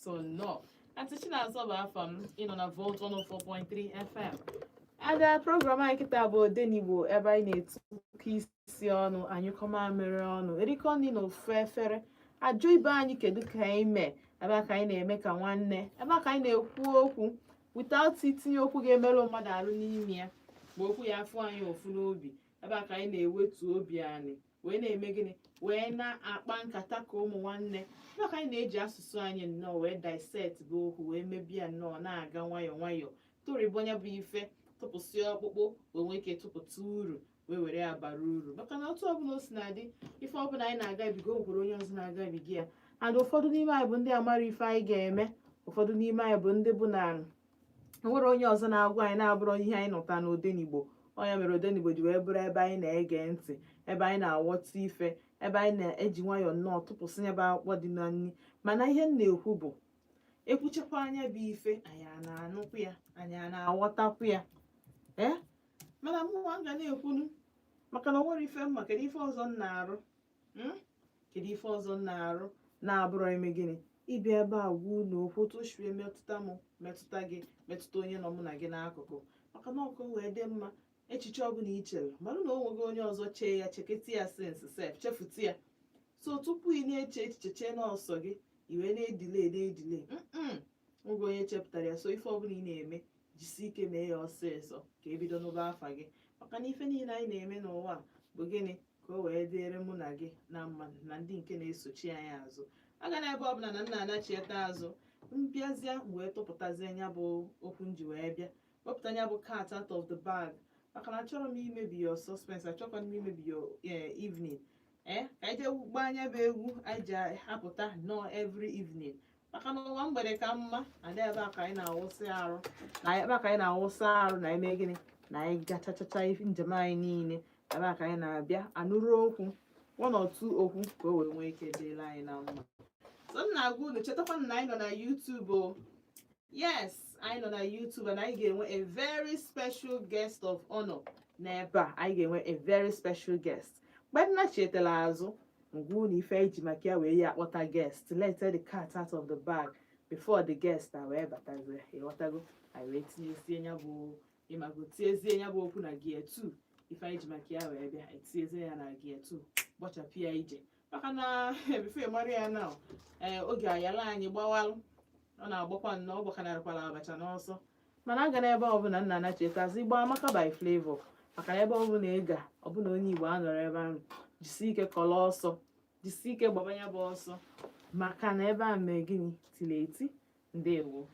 So nnọọ, Aunty Chinazọ bụ afa m. Ịnọ na Volt 104.3 FM. Ada program anyị kịta bụ Odenigbo, ebe anyị na-etukọ isi ọnụ, anyụkọ mamịrị ọnụ, erikọ nri na ofu efere, ajụ ibe anyị kedu ka anyị mee. Ebe a ka anyị na-eme ka nwanne, ebe a ka anyị na-ekwu okwu without itinye okwu ga-emerụ mmadụ arụ n'ime ya, ma okwu ya afụ anyị ofu n'obi. Ebe a ka anyị na-ewetu obi anyị wee na-eme gịnị, wee na-akpa nkata ka ụmụ nwanne. Ebe a ka anyị na-eji asụsụ anyị nnọọ wee dissect bụ okwu, wee mebie nnọọ, na-aga nwayọọ nwayọọ, tụrịbụ onye bụ ife tụpụsị ọkpụkpụ, wee nwee ike tụpụta uru, wee were ya bara uru. Maka na otu ọbụla o si na-adị, ife ọbụla anyị na-agabiga, o nwekwara onye ọzọ na-agabiga ya. And ụfọdụ n'ime anyị bụ ndị amara ife anyị ga-eme. Ụfọdụ n'ime anyị bụ ndị bụ na enwere onye ọzọ na-agwa anyị na-abụrụ ihe anyị nụta n'Odenigbo. Ọ ya mere Odenigbo ji wee bụrụ ebe anyị na-ege ntị, ebe anyị na-aghọta ife, ebe anyị na-eji nwayọọ nnọọ tụpụsị ebe akwụkwọ dị na nri. Mana ihe m na-ekwu bụ, ekwuchekwa anya bụ ife anyị a na-anụkwu ya, anyị a na-aghọtakwu ya. Ee, mana mụnwa m ga na-ekwunu, maka na o nwere ife mma. Kedu ife ọzọ m na-arụ? Kedu ife ọzọ m na-arụ na-abụrọ ime gịnị? Ịbịa ebe a gwa unu okwu otu o si wee metụta mụ, metụta gị, metụta onye nọ mụ na gị n'akụkụ, maka na ọkụ wee dị mma. Echiche ọbụla i chere, marụ na o nweghị onye ọzọ chee ya, cheketa ya, since sef chefuta ya. So tupu ị na-eche echiche, chee n'ọsọ gị, i wee na-edile na-edile oge onye chepụtara ya. So ife ọbụla ị na-eme, jisi ike mee ya ọsịsọ ka ebido n'ụba afa gị, maka na ife niile anyị na-eme n'ụwa a bụ gịnị? Ka o wee dịrị mụ na gị na mma na ndị nke na-esochi anyị azụ. Aga na ebe ọbụla na nna anachieta azụ, mbịazịa wee tụpụtazie ya bụ okwu nji wee bịa, wepụta ya bụ cat out of the bag, maka na achọrọ m imebi your suspense, achọkwana m imebi your evening. Ee, ka anyị jee gbaa anya bụ egwu anyị ji apụta nnọọ every evening, maka na ụwa mgbede ka mma. Ada ebe a ka anyị na-awụsị arụ, na ebe a ka anyị na-awụsa arụ, na eme gịnị, na anyị gachachacha njem anyị niile. Ebe a ka anyị na-abịa anụrụ okwu, one or two okwu, ka o wee nwee ike dịrị anyị na mma. So m na-agwa unu, chetakwa na anyị nọ na YouTube o. Yes, anyị nọ na YouTube, and anyị ga-enwe a very special guest of honor n'ebe a. Anyị ga-enwe a very special guest. Mgbe nna chetara azụ ngwa unu ife anyị ji maka ya wee ya akpọta guest, let the cat out of the bag before the guest a wee batazie. Ịghọtago? Anyị wee tinyezie ya bụ, ịmago, tinyezie ya bụ okwu na gear 2. Ife anyị ji maka ya wee bịa, etinyezie ya na gear 2, gbachapụ ya ije, maka na before mara ya na ee, oge ayala anyị gbawalụ, ọ na-agbakwa nnọọ, ọ gbakanarịkwala abacha n'ọsọ. Mana aga n'ebe ọbụla nna anachetazi Igbo Amaka by Flavour, maka na ebe ọbụla ị ga, ọbụna onye Igbo anọrọ ebe ahụ, jisi ike kọlọ ọsọ, jisi ike gbaba ya bụ ọsọ, maka na ebe a mee gịnị tiri eti. Ndewo.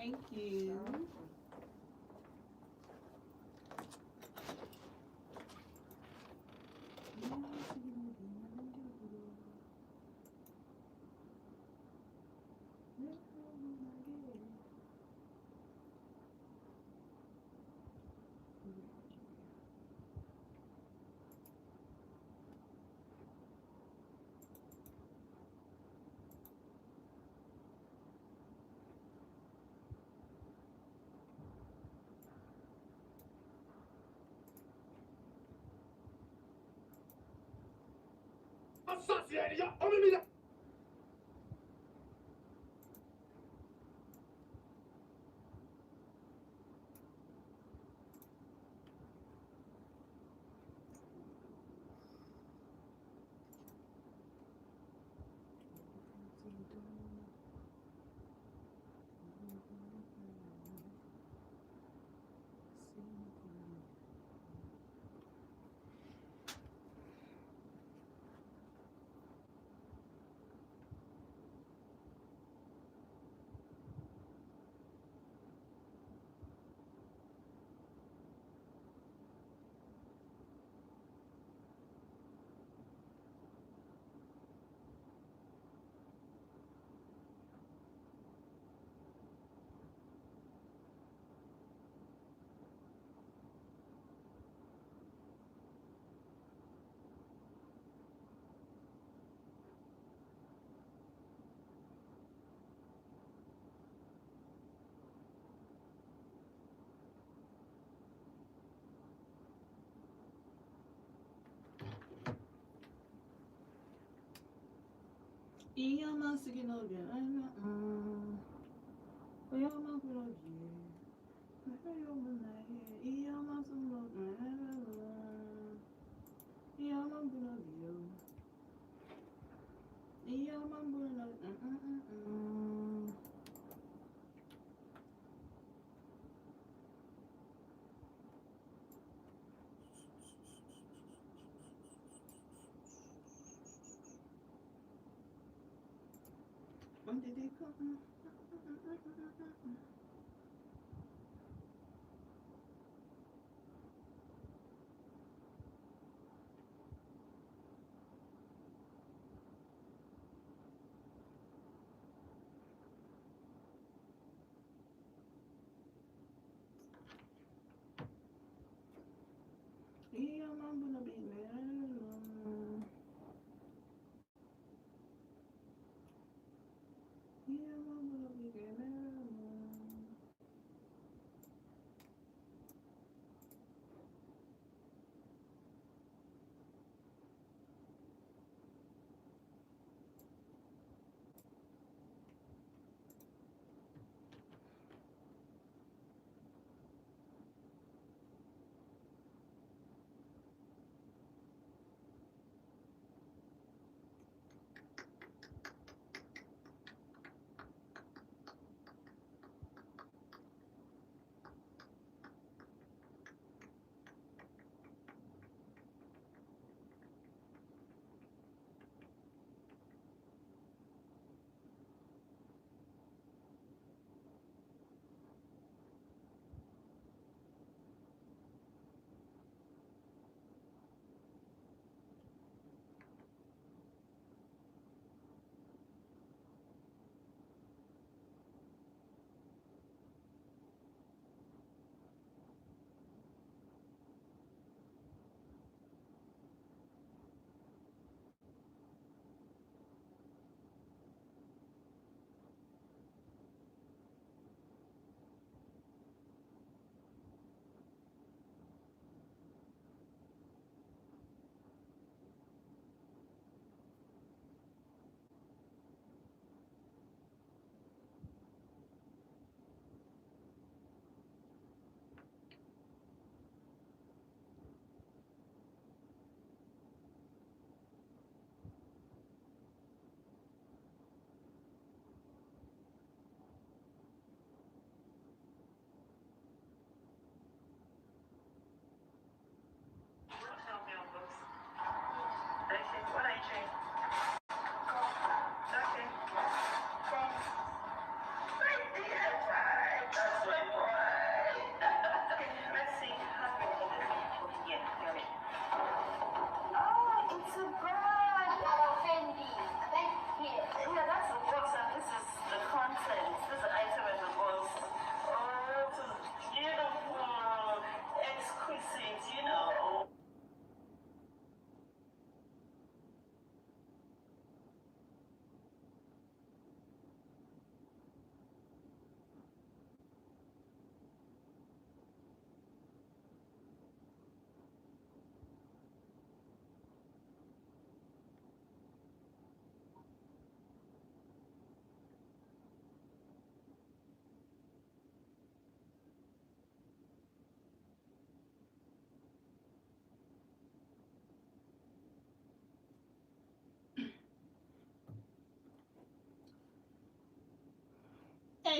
Thank you. Ihe ọma si gị n'obi onye ọma mkpụrụ obi mepere ụmụnna gị ihe ọma si m n'obi ihe ọma mkpụrụ obi o ihe ọma mkpụrụ n'obi. When did they come? Ihe ọma mkpụrụ obi ihe ọma mkpụrụ obi ga-emere m.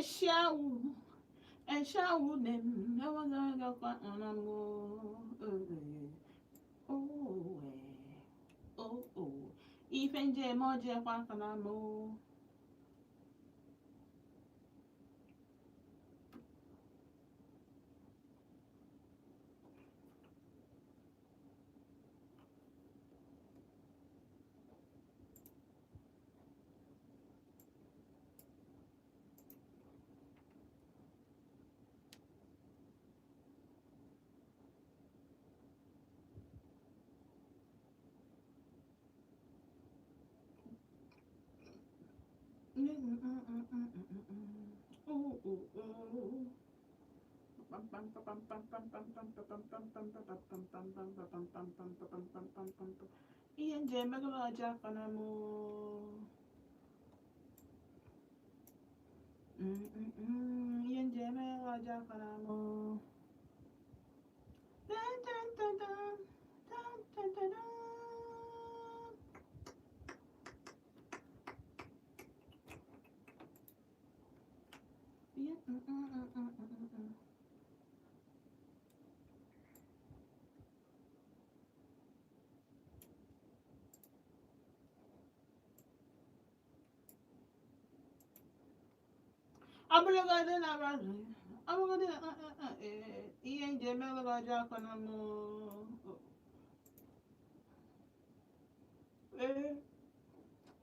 Eshawu, eshawu nem, ewagagakwa ọnamụ. Oh, oh, oh. Ife njem ọjọọ aka na mụ. Oh, oh, oh. Ihe njem megolo ọjọọ aka na mụ. Ihe njem megolo ọjọọ aka na mụ. Dun, dun, dun, dun. Dun, dun, dun, dun. Yeah. Ọ bụrụgodị na ọ bụrụgodị na ihe njem megolo ọjọọ aka na mụ. Ee,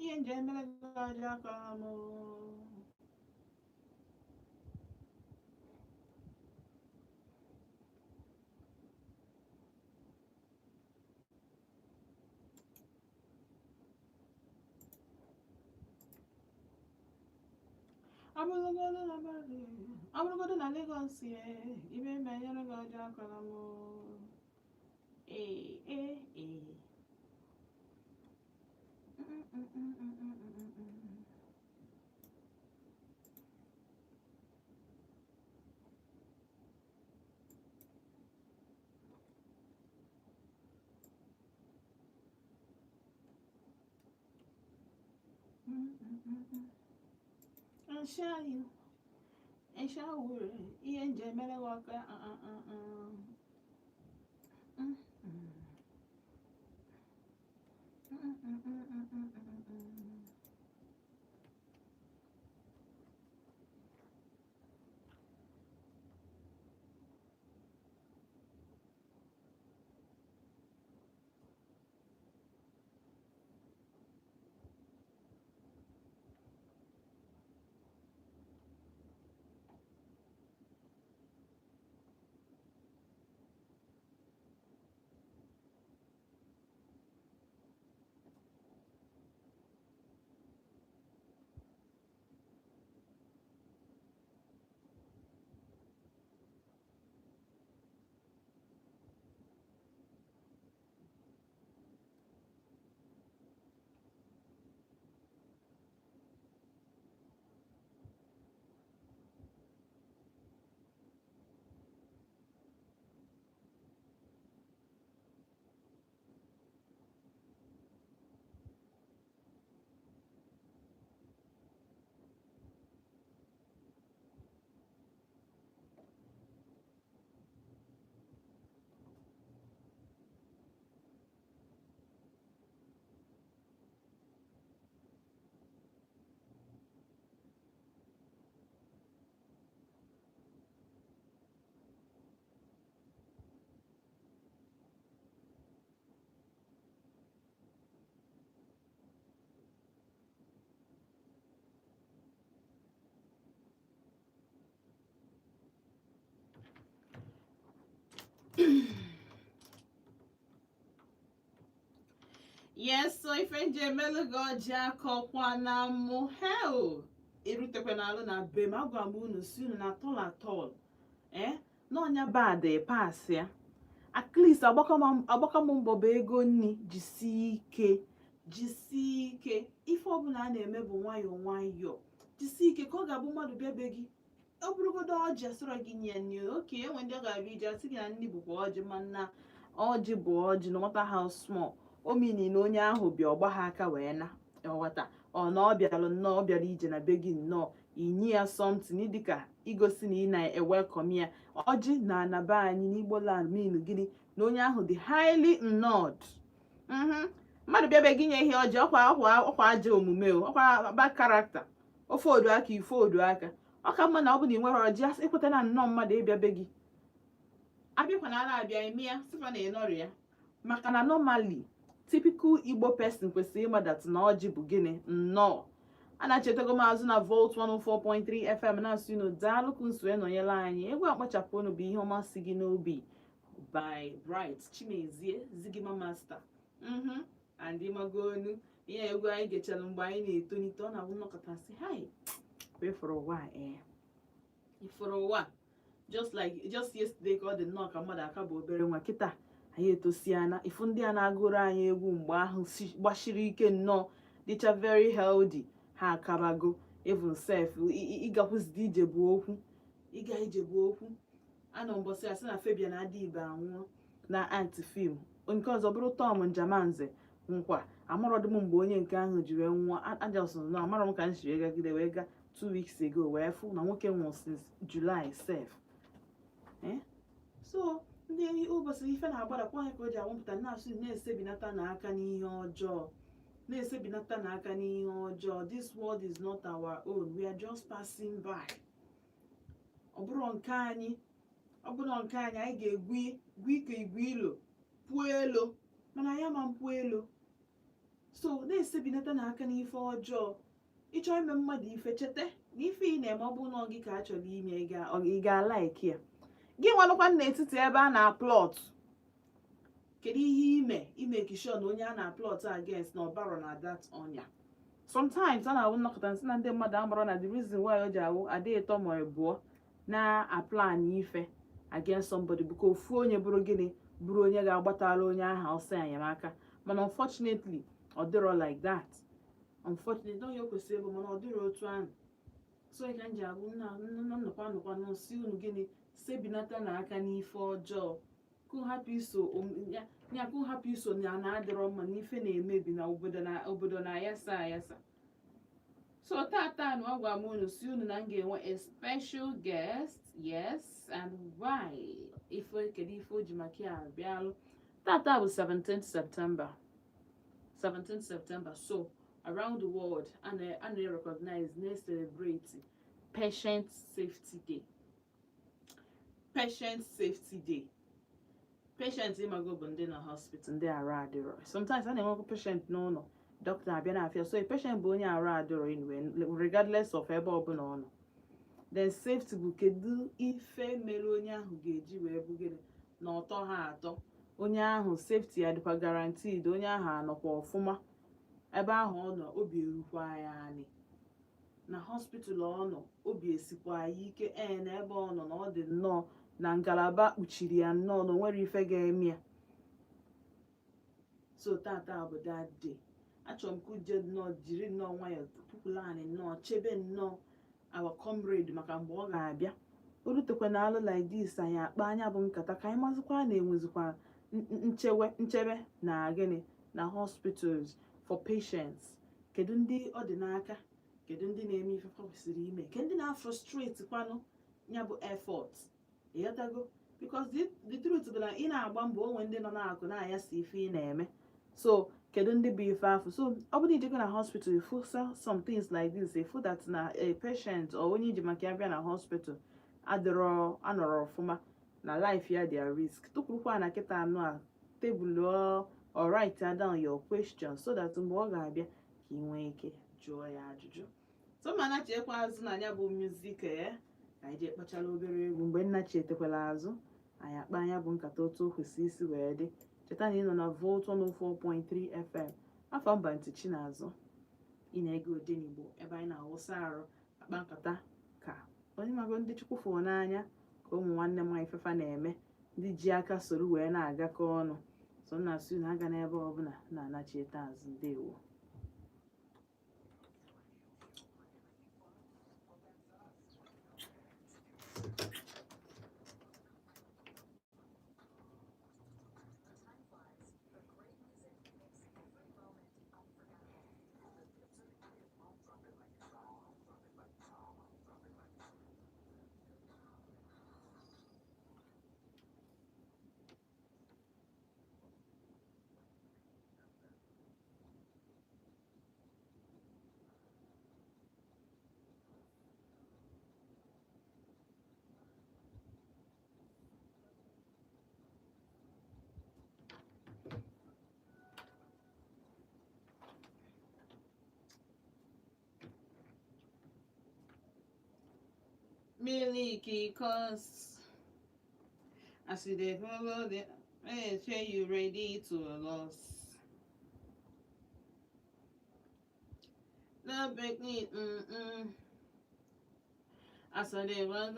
ihe njem megolo ọjọọ aka na mụ. Ọ bụrụgodị na ọ bụrụgodị na Lagos ye, ibe menyere gị ọjọọ aka na mụ. Ee, ee, ee. Nshayu, nshawure, ihe njem mere gị ọka. Yes, so ife njem mere gị ọjị akọkwa na mụ. Hell, erutekwa n'alụ na be m, agwa m unu si unu na tọl atọl ee n'ọnya bad pass ya. At least agbakọ m mbọ bụ ego nni. Jisie ike, jisie ike. Ife ọbụla a na-eme bụ nwayọọ nwayọọ. Jisie ike ka ọ ga-abụ mmadụ bịa be gị, ọ bụrụgodo ọjị, asịrọ gị nye nni. Oke enwe ndị ọ ga-abịa ije asị gị na nni bụkwa ọjị, mana ọjị bụ ọjị, no matter how small o mini na onye ahụ bịa ọgba ha aka wee na ọghọta ọ na ọ bịalụ nnọọ, ọ bịara ije na be gị nnọọ. Inye ya something dịka igosi na ị na-ewelcome ya. Ọjị na anaba anyị n'Igbo land mean gịnị? Na onye ahụ dị highly nnọd. Mmadụ bịa be gị nye ihe ọjị, ọkwa ajọ omume o, ọkwa bad character. Ofe odu aka, ife odu aka, ọ ka mma na ọ bụ na ị nwere ọjị, ekweta na nnọọ mmadụ ịbịa be gị abịakwa na a na-abịa eme ya sịfa na ịnọrọ ya, maka na normally typical Igbo person kwesịrị ịma that na ọjị bụ gịnị? Nnọọ. A na-echetago m azụ na Volt 104.3 FM, na-asị unu daalụ ka nso nọnyere anyị. Egwu akpachapụ unu bụ Ihe Ọma Si Gị N'Obi by Bright Chimezie Zigima Master and ịmagonu ihe egwu anyị gechara mgbe anyị na-etolite. Ọ na-abụ nnọkọta sị hai ifụrụ ụwa, ee, ifụrụ ụwa, just like just yesterday ka ọ dị nnọọ ka mmadụ aka bụ obere nwa. Kịta anyị etosiana. Ifu ndị a na-agụrụ anyị egwu mgbe ahụ gbashiri ike nnọọ, dịcha very healthy. Ha akabago. Even sef, ịgakwuzide ije bụ okwu, ịga ije bụ okwu. Anọ mbọsị a sị na Fabian Adibe anwụọ na act film. Nke ọzọ bụrụ Tom Njamanze nkwa. Amarọdụ m mgbe onye nke ahụ ji wee nwụọ. Ajọsụ na amarọ m ka m si wee gagide wee gaa 2 weeks ago wee fụ na nwoke nwụrụ since July sef. Eh? So ndị ụbọchị ife na-agbadakwa anyị ka o ji anwụpụta, na-asụ na-esebinata n'aka n'ihe ọjọọ, na-esebinata n'aka n'ihe ọjọọ. This world is not our own, we are just passing by. Ọ bụrụ nke anyị, ọ bụrụ nke anyị, anyị ga-egwu gwu ike, igwe ilo pụọ elo, mana ya ma mpụ elo. So na-esebinata n'aka n'ife ọjọọ. Ịchọ ime mmadụ ife, cheta na ife ị na-eme, ọ bụrụ na ọ gị ka a chọrọ ime, ị ga-alike ya? Gị nwanụkwa n'etiti ebe a na-aplot, kedu ihe ime ime sure na onye a na-aplot against na ọbaro na that ọnya? Sometimes ọ na-awụ nnọkọta nsị na ndị mmadụ amara na the reason why o ji awụ adị ịtọ ma ịbụọ na-aplan ife against somebody bụ ka ofu onye bụrụ gịnị, bụrụ onye ga-agbatara onye ahụ ọsọ enyemaka. Mana unfortunately, ọ dịrọ like that. Unfortunately, onye o kwesịrị ịbụ, mana ọ dịrọ otu ahụ. So ka m ji abụ nna nnọkwa nnọkwa nsị unu gịnị? Sebinata n'aka n'ife ọjọọ, kụ hapụ iso ya ya, kụ hapụ iso na na adịrọ mma na ife na-emebi na obodo, na obodo na-ayasa ayasa. So tata na ọ gwa m unu si unu na m ga-enwe a special guest. Yes, and why? Ife kedu ife o ji maka ya abịalụ tata bụ 17th September. 17th September. So around the world, a na-recognize, na-celebrate Patient Safety Day. Patient Safety Day. Patient, ịmago, bụ ndị nọ hospital, ndị arụ adịrọ. Sometimes a na-enwekwa patient n'ụlọ, dọkịta abịa na-afịa. So a patient bụ onye arụ adịrọ anyway, regardless of ebe ọbụla ọ nọ. Then safety bụ kedu ife mere onye ahụ ga-eji wee bụ gịnị na ọtọ ha atọ onye ahụ, safety ya dịkwa guaranteed, onye ahụ anọkwa ọfụma ebe ahụ ọ nọ, obi erukwa ya anị na hospital ọ nọ, obi esikwa ya ike ee na ebe ọ nọ na ọ dị nnọọ na ngalaba kpuchiri ya nnọọ na o nwere ife ga-eme ya. So tata bụ that day. Achọrọ m ka uje nnọọ jiri nnọọ nwayọọ pupụla anyị nnọọ chebe nnọọ our comrade, maka mgbe ọ ga-abịa o rutekwa na alụ like this, anyị akpa anya bụ nkata ka anyị mazikwa na enwezikwa nchewe nchebe na gịnị na hospitals for patients. Kedu ndị ọ dị n'aka? Kedu ndị na-eme ife fa kwesịrị ime? Kedu ndị na-frustrate kwanụ ya bụ effort? Ịghọtago? Because the truth bụ na ị na-agba mbọ, onwe ndị nọ n'akụ na-ayasa ife ị na-eme. So kedu ndị bụ ife afụ? So ọ bụrụ ijego na hospital, ifu some things like this, ifu that na a patient or onye iji maka ya bịa na hospital adịrọ anọrọ ọfụma, na life ya dị at risk, tụkwurukwa na kịta anụ a tebụl or write down your question so that mgbe ọ ga-abịa ka ị nwee ike jụọ ya ajụjụ. So ma na chekwa azụ na ya bụ music, ee, ka anyị jee kpachara obere egwu. Mgbe nna chetekwala azụ, anyị akpa anya bụ nkata otu o kwesịrị isi wee dị. Cheta na ị nọ na Volt 104.3 FM. Afọ mba ntị Chinazụ, ị na-ege Odenigbo, ebe anyị na-awụsa arụ, akpa nkata ka onye mago ndị Chukwu fụrụ n'anya, ka ụmụ nwanne m nwaanyị fefa na-eme, ndị ji aka soro wee na-agakọ ọnụ. So nna asị unu aga n'ebe ọbụla na-anachiete azụ. Ndewo. Milky cost. As you dey follow the hey, say you ready to lose. No break me, mm. As I dey run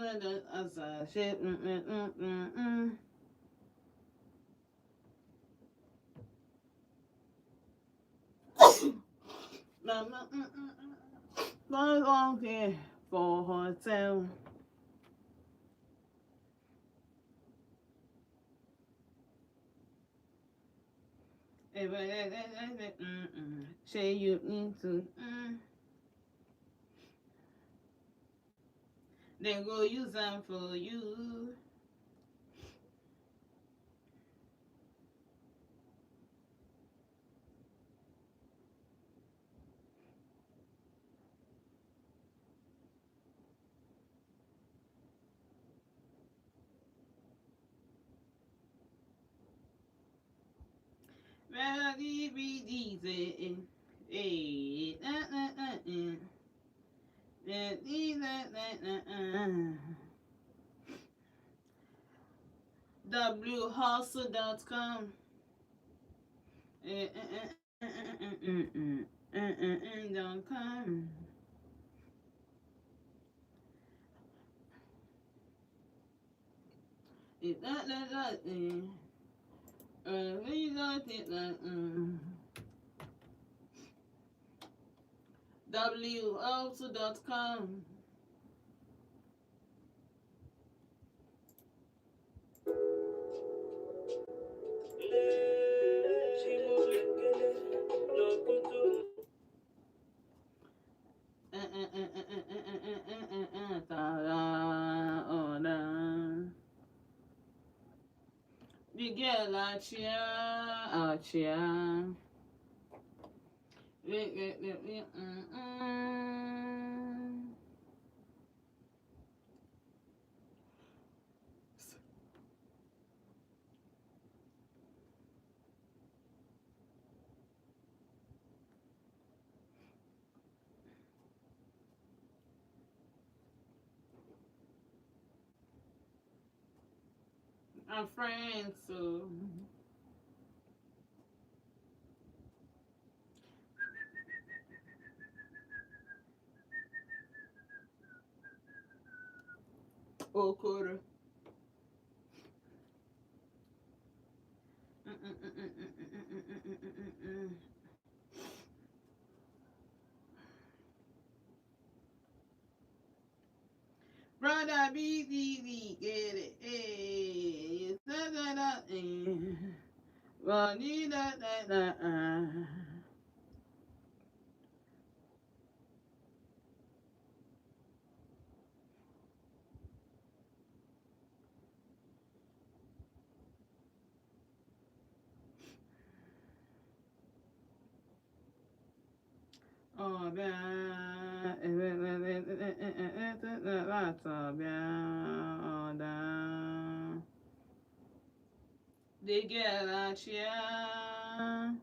as I say, mm mm mm mm mm. Mama, mm mm mm. No longer for hotel. Say you need to. They go use them for you. Whustle.com. .com. Whustle.com. The girl achia achia. I'm friends, so Okoro. Brother B D D get it. Hey, da da da. Da da da. Oh, the girl achia.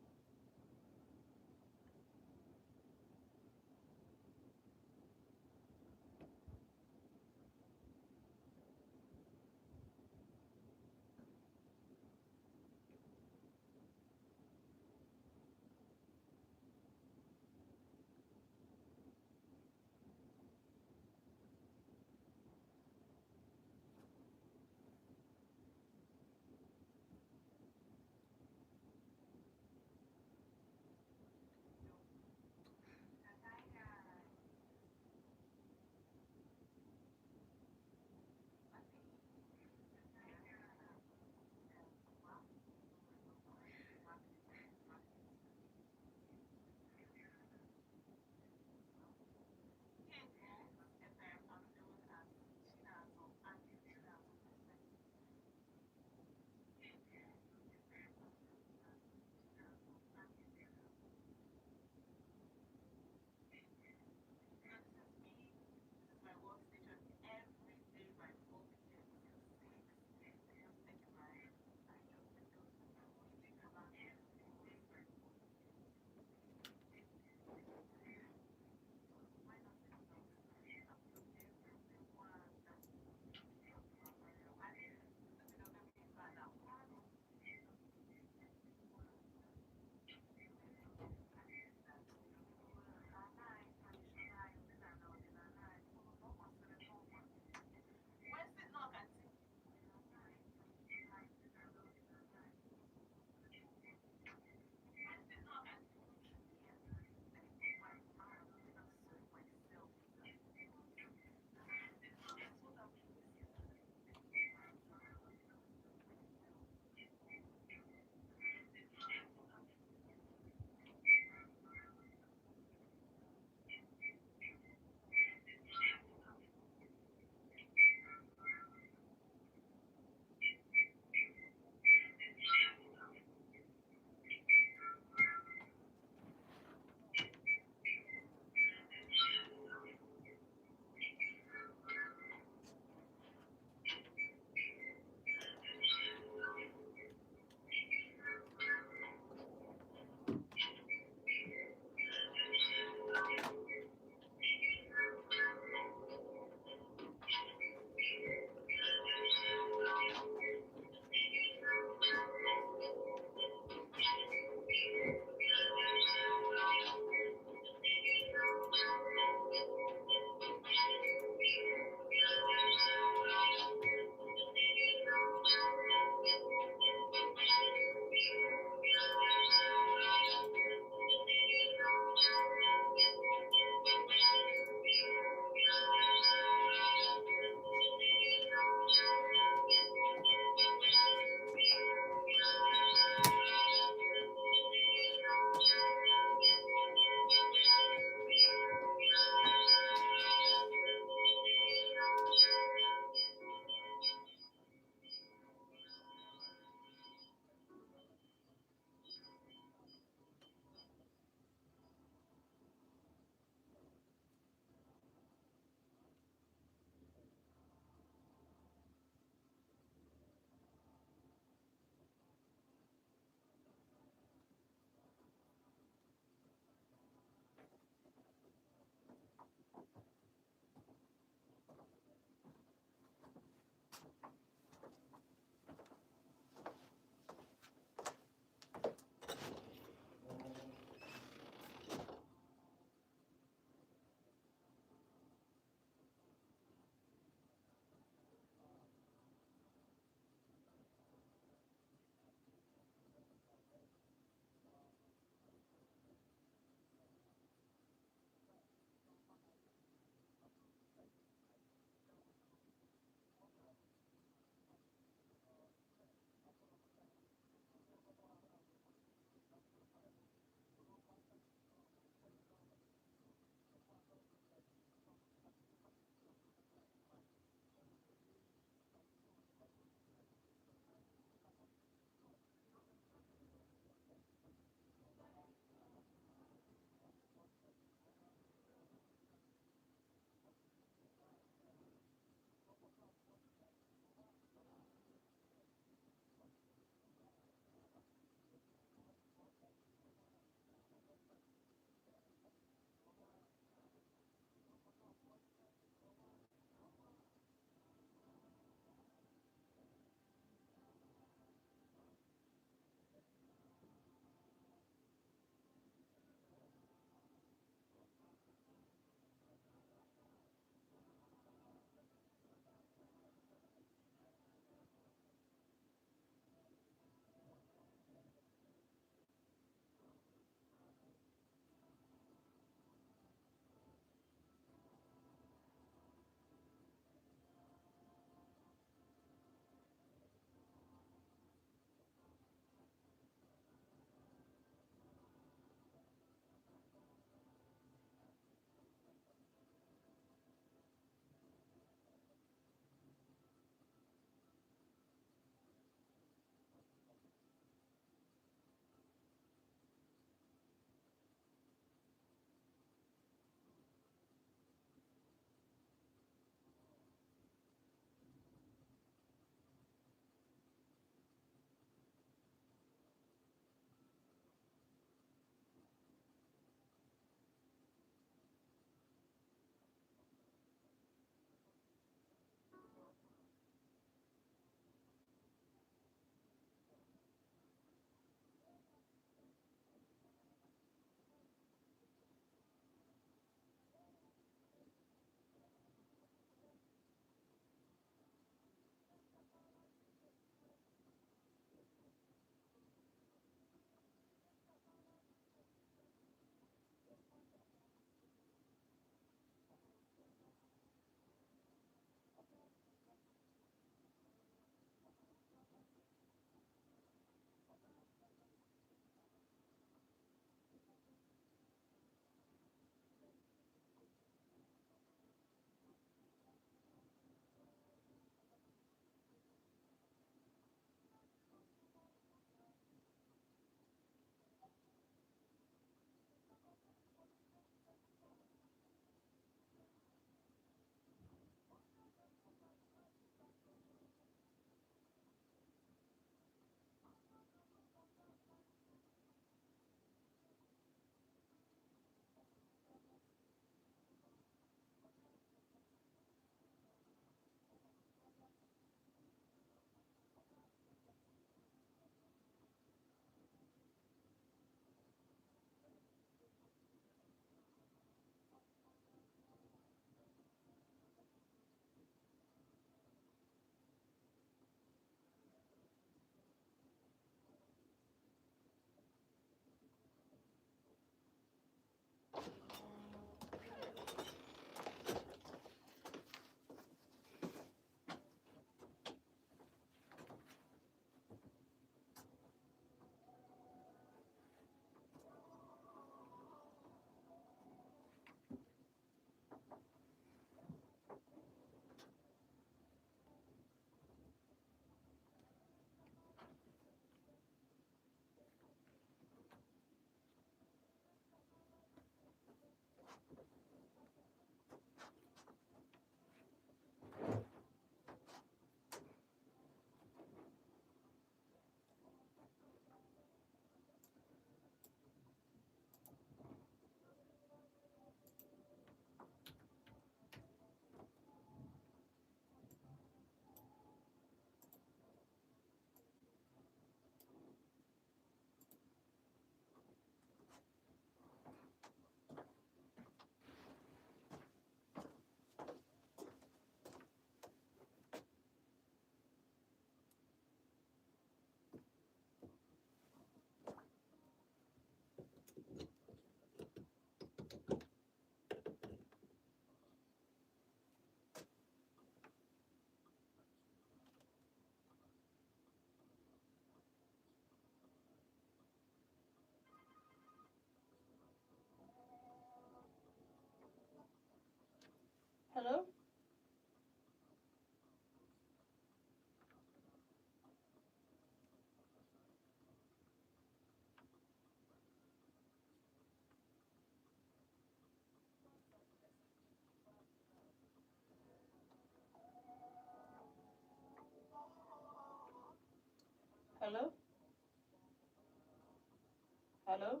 Hello?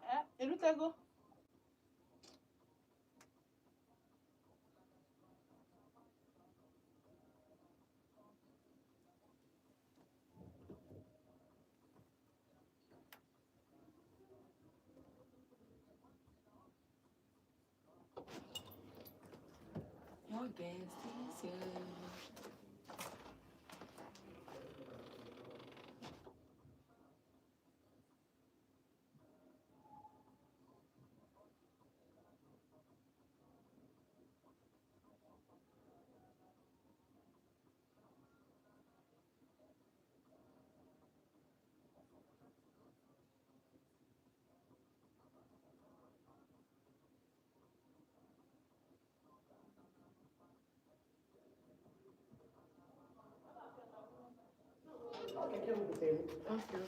Eh, erutego? Your best is here. Okay.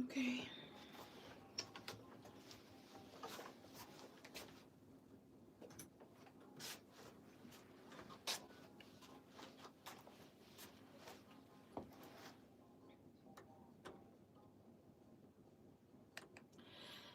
Okay.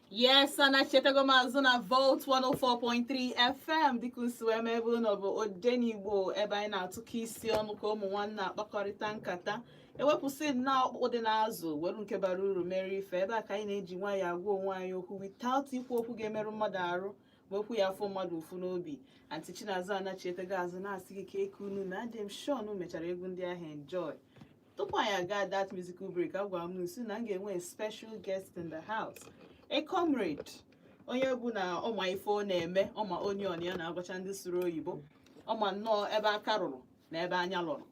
Yes, anachetago m azụ na Volt 104.3 FM, dịka nsi wee mee ebe ụlọ bụ Odenigbo, ebe anyị na-atụkọ isi ọnụ ka ụmụ nwanne akpakọrịta nkata, ewepụsị nnọọ ọkpụkpụ dị n'azụ, were nke bara uru mere ife. Ebe a ka anyị na-eji nwayọọ agwa onwe anyị okwu without ikwu okwu ga-emerụ mmadụ arụ ma okwu ya afọ mmadụ ụfụ n'obi. Aunty Chinazụ anachietego azụ na-asị gị ka eke unu na adị m sure na mechara egwu ndị ahụ enjoy. Tupu anyị aga that musical break, agwara m nsi na m ga-enwe a special guest in the house, a comrade, onye bụ na ọma ife ọ na-eme, ọma onion ya na-agwacha ndị sụrụ oyibo, ọma nnọọ ebe aka rụrụ na ebe anya lụrụ.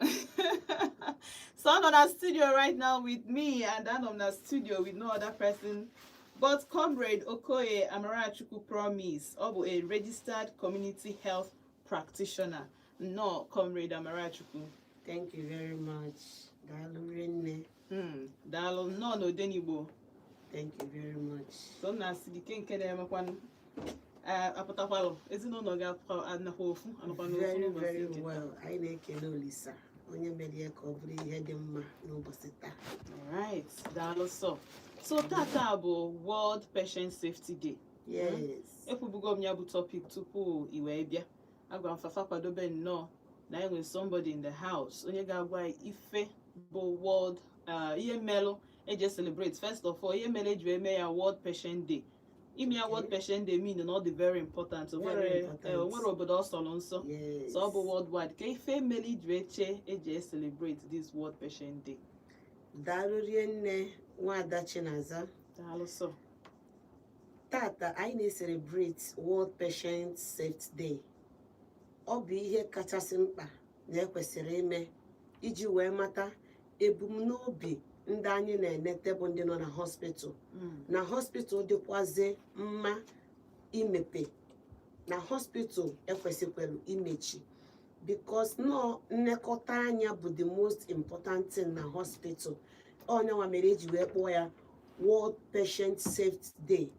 So ọ nọ na studio right now with me, and anọ m na studio with no other person but Comrade Okoye Amarachukwu Promise. Ọ bụ a registered community health practitioner. Nnọọ, Comrade Amarachukwu. Thank you very much. Daalụ rinne. Daalụ, nnọọ n'Odenigbo. Thank you very much. So m na-asị gị ke nke na-emekwanụ, apụtakwalụ ezinụlọ gị anakwa ofu anakwa n'ofu Very, n'ụbọchị very nke taa? well. Anyị na-ekele Olisa onye mere ya ka ọ bụrụ ihe dị mma n'ụbọchị taa. Alright, daalụ. So tata bụ World Patient Safety Day. Yes. Ekwubugo m ya bụ topic tupu i wee bịa. Agwa m fafa kwadobe nnọọ na enwe somebody in the house onye ga-agwa anyị ife bụ world ihe melụ eji celebrate. First of all, ihe mere eji wee mee ya World Patient Day. Ime ya World Patient Day mean na ọ dị very important. O Very nwere important. o nwere obodo ọ sọrọ nsọ. Yes. So ọ bụ worldwide. Ka ife mere iji wee chee eji celebrate this World Patient Day? Daalụ rinne, Nwaada Chinaza. Daalụ sọ. Tata anyị na-celebrate World Patient Safety Day. Ọ bụ ihe kachasị mkpa na ekwesịrị ime iji wee mata ebumnobi ndị anyị na-enete bụ ndị nọ na hospital, na hospital dịkwazi mma imepe, na hospital ekwesịkwara imechi, because nọọ nlekọta anya bụ the most important thing na hospital. Onyenwa mere eji wee kpọọ ya World Patient Safety Day.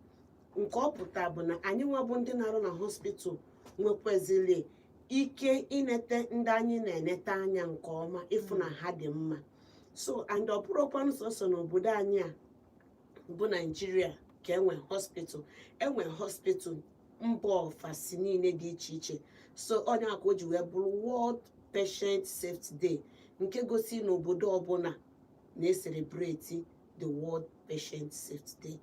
Nke ọ pụta bụ na anyị nwa bụ ndị na-arụ na hospital nwekwaziri ike inete ndị anyị na-enete anya nke ọma, ịfụ na ha dị mma. So and ọ bụrụkwanụ sọsọ n'obodo anyị a bụ Naijiria ka enwe hospital, enwe hospital mba ofesi niile dị iche iche. So onye ka o ji wee bụrụ World Patient Safety Day, nke gosi n'obodo ọbụla na-ecelebrate the World Patient Safety Day.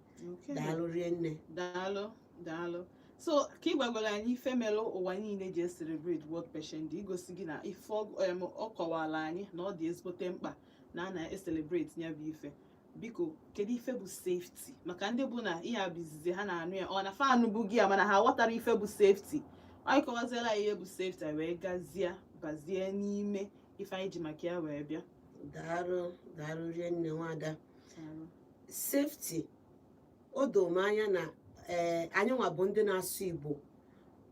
Daalụ rinne. Daalụ, daalụ. So ka ị gwagwara anyị ife melụ ụwa niile ji celebrate World Patient Day, igosi gị na ife ọ kọwara anyị na ọ dị ezigbote mkpa na a na-ecelebrate ya bụ ife. Biko, kedu ife bụ safety, maka ndị bụ na ihe a bụ izizi ha na-anụ ya, ọ na fa anụbụ gị ya mana ha ghọtara ife bụ safety? Anyị kọwaziela ya ihe bụ safety, anyị wee gazie bazie n'ime ife anyị ji maka ya wee bịa. Daalụ, daalụ rinne, nwada. Safety, o doo m anya na ee, anyị nwa bụ ndị na-asụ Igbo,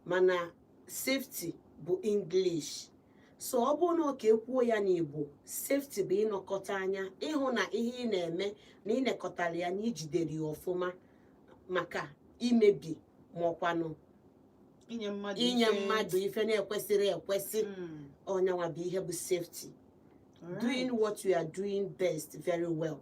mana safety bụ English. So ọ bụrụ na ọ ka ekwuo ya n'Igbo, safety bụ ịnọkọta anya, ịhụ na ihe ị na-eme na ị nekọtara ya, na ijidere ya ọfụma maka imebi maọkwanụ inye mmadụ inye ife. Mmadụ ife na-ekwesịrị ekwesị. Ọnyanwa bụ ihe bụ safety. Doing what you are doing best very well.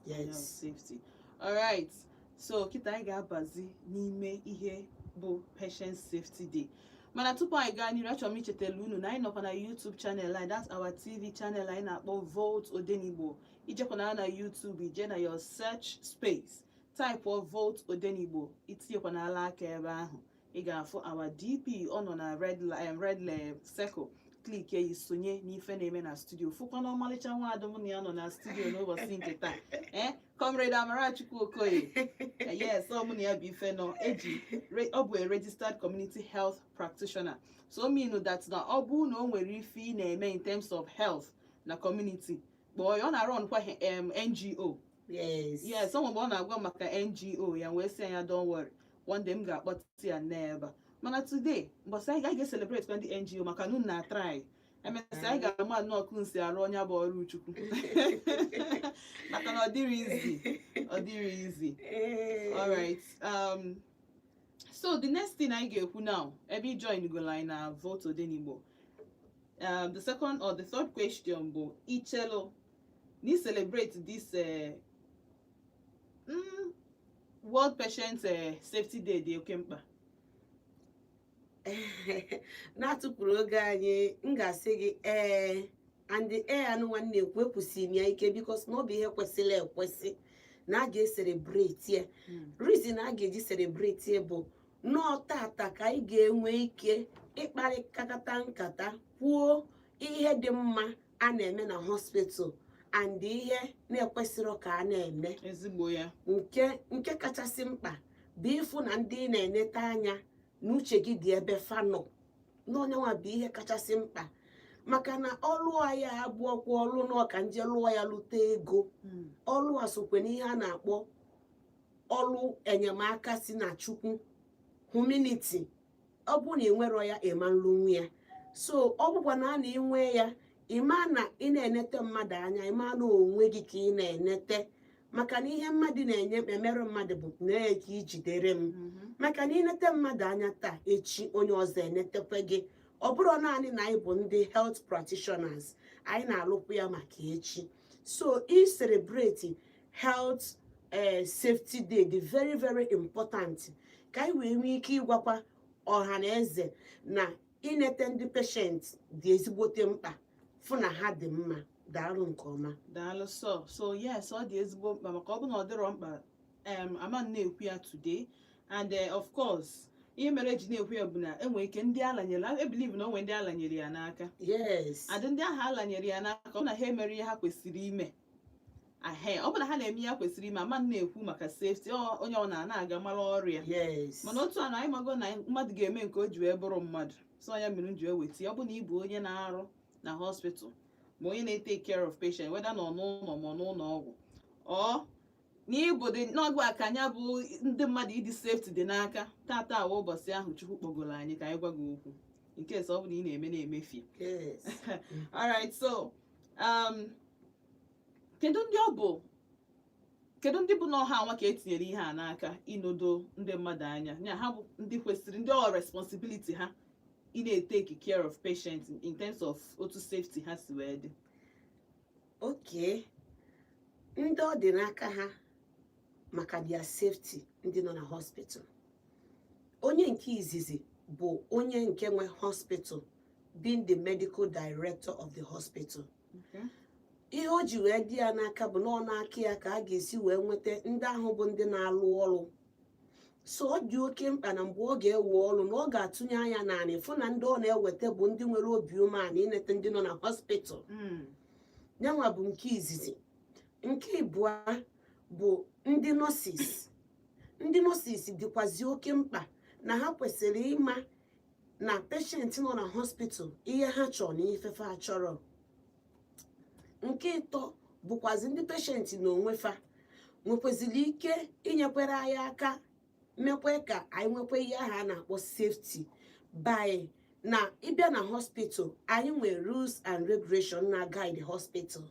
Yeah, Yes. safety. Alright. So kịta anyị ga-abazi n'ime ihe bụ Patient Safety Day. Mana tupu anyị gaa n'iru, achọrọ m ichetara unu na anyị nọkwa na YouTube channel anyị, that's our TV channel anyị na-akpọ Volt Odenigbo. Ijekwana na YouTube, ije na your search space, type Volt Odenigbo, itinyekwana ala aka ebe ahụ, ị ga-afụ our DP, ọ nọ na red circle. Click ya, isonye n'ife na-eme na studio, fụkwa na ọmalịcha nwa adụm na ya nọ na studio n'ụbọchị nke taa, Comrade Amarachukwu Okoye. Yes, ọ mụ na ya bụ ife nọ eji ọ bụ a registered community health practitioner, so mean that na ọ bụ na o nwere ife ị na-eme in terms of health na community, kpọọ ya. Ọ na-arụ nkwa NGO. Yes. Yes, ọ mgbe ọ na-agwa maka NGO ya, wee sị ya, "Don't worry, one day m ga-akpọta ya n'ebe a." Mana today, mbọsị anyị ga-celebrate kwa ndị NGO, maka na unu na-try. Emesịa, anyị ga-ama nnọọ ka nsi arụ onye bụ ọrụ Chukwu, maka na ọ dịrị izi, ọ dịrị izi. Alright, so the next thing anyị ga-ekwu now, ebe ị join go anyị na Volt Odenigbo, the second or the third question bụ, ichelo na celebrate this World Patient Safety Day dị oke mkpa? Na-atụpụrụ oge anyị, m ga-asị gị ee. And ee, anụ nwanne ekwu, ekwusịrị m ya ike, because na ọ bụ ihe kwesịrị ekwesị na a ga-ecelebrate ya. Reason a ga-eji celebrate ya bụ nọọ tata ka anyị ga-enwe ike ịkparịkata nkata, kwuo ihe dị mma a na-eme na hospital and ihe na-ekwesịrọ ka a na-eme. Ezigbo ya. Nke kachasị mkpa bụ ịfụ na ndị ị na-enete anya na uche gị dị ebe fa nọ n'onyenwa bụ ihe kachasị mkpa, maka na ọlụ anyị abụọkwa ọlụ na ọka nje lụọ ya lụta ego. Ọlụ a sokwe n'ihe a na-akpọ ọlụ enyemaka si na Chukwu, humanity. Ọ bụrụ na ị nwero ya, ịma nlụnwu ya. So ọ bụkwa na a na-enwe ya, ịma na ị na-enete mmadụ anya, ịma na onwe gị ka ị na-enete, maka na ihe mmadụ na-enye emerụ mmadụ bụ na ka ijidere m, maka na ịnete mmadụ anya taa, echi onye ọzọ enetekwe gị. Ọ bụrụ naanị na anyị bụ ndị health practitioners, anyị na-alụkwu ya maka echi. So i celebrate health safety day dị very very important, ka anyị wee nwee ike ịgwakwa ọha na eze na inete ndị patient dị ezigbote mkpa, fụ na ha dị mma. Daalụ nke ọma. Daalụ. So yes, ọ dị ezigbo mkpa, maka ọ bụ na ọ dịrọ mkpa, ama m na-ekwu ya today. And of course, ihe mere eji na-ekwu ya bụ na enwere ike ndị alanyere, I believe na o nwere ndị alanyere ya n'aka. Yes. And ndị ahụ alanyere ya n'aka, ọ bụ na ha emere ihe ha kwesịrị ime ahe, ọ bụ na ha na-eme ihe ha kwesịrị ime, ama m na-ekwu maka safety ọ, onye ọ na-aga mara ọrịa. Mana otu a na anyị mago na mmadụ ga-eme nke o ji wee bụrụ mmadụ, so ya mere m ji wee weta ya. Ọ bụ na ị bụ onye na-arụ na hospital, ma onye na-etake care of patient, whether nọ n'ụlọ ma ọ n'ụlọ ọgwụ, ọ na ịbụ dị n'ọgwụ akanya bụ ndị mmadụ ịdị safety dị n'aka, tata awa ụbọchị ahụ Chukwu kpọgoro anyị ka anyị gwa gị okwu nke sọ ọ bụ na ị na-eme na-emefie. Alright, so kedu ndị ọ bụ, kedu ndị bụ n'ọha anwa ka etinyere ihe a n'aka inodo ndị mmadụ anya ya, ha bụ ndị kwesịrị, ndị ọ responsibility ha ị na-etake care of patients in terms of otu safety ha si wee dị? Okay, ndị ọ dị n'aka ha maka their safety, ndị nọ na hospital, onye nke izizi bụ onye nke nwe hospital, being the medical director of the hospital. Ihe o ji wee dị ya n'aka bụ na ọ n'aka ya ka a ga-esi wee nweta ndị ahụ bụ ndị na-alụ ọrụ. So ọ dị oke mkpa na mgbe ọ ga-ewe ọrụ, na ọ ga-atụnye anya naanị fụ na ndị ọ na-eweta bụ ndị nwere obi umeala inete ndị nọ na hospital. Yanwa bụ nke izizi. Nke ịbụọ bụ ndị nurses. Ndị nurses dịkwazi oke mkpa na ha kwesịrị ịma na patient nọ na hospital, ihe ha chọrọ na ifefe ha chọrọ. Nke ịtọ bụkwazi ndị patient na onwe fa nwekwaziri ike inyekwere anyị aka mekwe ka anyị nwekwa ihe ahụ a na-akpọ safety by na ịbịa na hospital. Anyị nwere rules and regulation na guide hospital,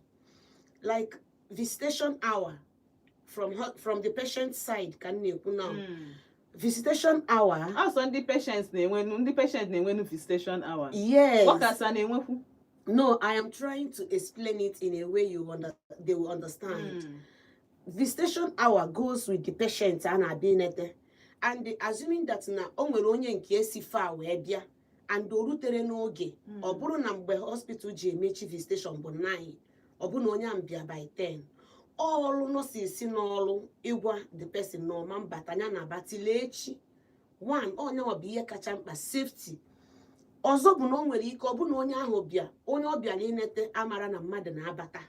like visitation hour from the patient side ka m na-ekwu now. Visitation hour. Ọsọ ndị patients na-enwenu, ndị patient na-enwenu visitation hour? Yes. Workers a na-enwekwu? No, I am trying to explain it in a way they will understand. Visitation hour goes with the patient a na-abịa inete, and assuming that na o nwere onye nke esi fa wee bịa and o rutere n'oge, ọ bụrụ na mgbe hospital ji emechi visitation bụ 9, ọ bụ na onye ahụ bịa by 10, ọrụ nurses n'ọrụ ịgwa the person na ọma mbata ya na abatile echi. One, onyenwa bụ ihe kacha mkpa, safety. Ọzọ bụ na o nwere ike ọ bụ na onye ahụ bịa, onye ọ bịara inete amara na mmadụ na-abata,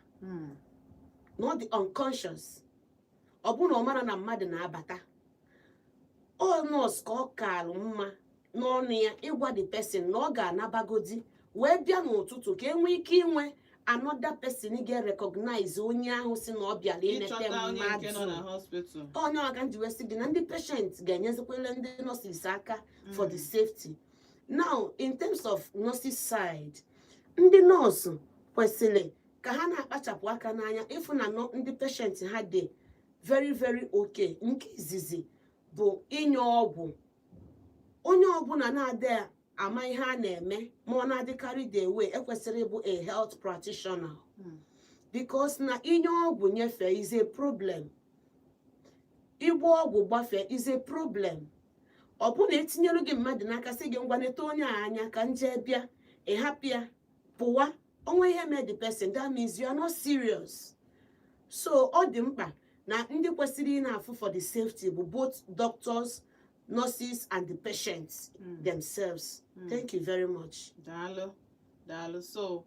na ọ dị unconscious, ọ bụ na ọ mara na mmadụ na-abata, ọ nọọsụ ka ọ kalụ mma n'ọnụ ya ịgwa the person na ọ ga-anabagodi wee bịa n'ụtụtụ, ka e nwee ike inwe another person ga-recognize onye ahụ si na ọ bịara inete Ịchọta onye nke nọ na mmadụ. hospital. Onye ọka nji wee sị gị na ndị patient ga-enyezikwele ndị nurses aka for the safety. Now, in terms of nurses side, Ndị nọọsụ kwesịrị ka ha na-akpachapụ aka n'anya ịfụ na ndị patient ha dị very very okay. Nke izizi bụ inye ọgwụ. Onye ọbụla na-adị ama ihe a na-eme ma ọ na-adịkarị the way ekwesịrị ịbụ a health practitioner, because na inye ọgwụ nyefee is a problem, ịgba ọgwụ gbafee is a problem. Ọ bụ na etinyere gị mmadụ n'aka, sị gị, "Ngwa, neta onye a anya ka nje bịa," ị hapụ ya pụwa, onwe ihe mee the person, that means you are not serious. So ọ dị mkpa na ndị kwesịrị ị na-afụ for the safety bụ both doctors, nurses and the patients themselves. Thank you very much. Daalụ, daalụ. So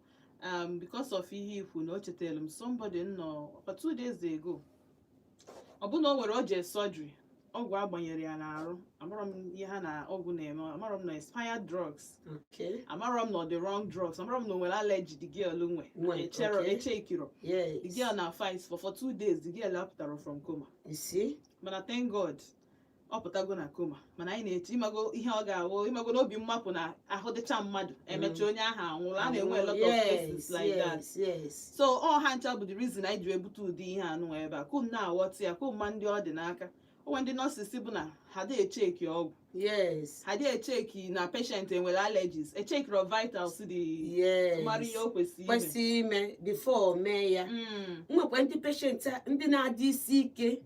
because of ihe ikwu na o chetara m somebody nọ for 2 days ago, ọ bụ na o nwere o jee surgery, ọgwụ agbanyere ya n'arụ. Amarọ m ihe ha na ọgwụ na-eme, amarọ m na expired drugs, amarọ m na ọ dị wrong drugs, amarọ m na o nwere allergy the girl nwe. Nwe, echere okay. echekiro the girl na fight for 2 days. The girl apụtara from coma. You see. Mana thank God, ọ pụtago na coma. Mana anyị na-eche, ịmago ihe ọ ga-awụ, ịmago n'obi mmapụ na ahụ dịcha mmadụ, emecha onye ahụ anwụrụ. A na-enwe a lot of cases like that. So ọ ha ncha bụ the reason anyị ji ebute ụdị ihe anụ ebe a kum na-aghọta ya kum ma ndị ọ dị n'aka. Onwe ndị nurses bụ na ha dị echeki ọgwụ, ha dị echeki na patient enwere allergies, echekiro vitals dị mara ihe o kwesịrị ime. Kwesị ime before mee ya. Nwekwa ndị patient ndị na-adị isi ike.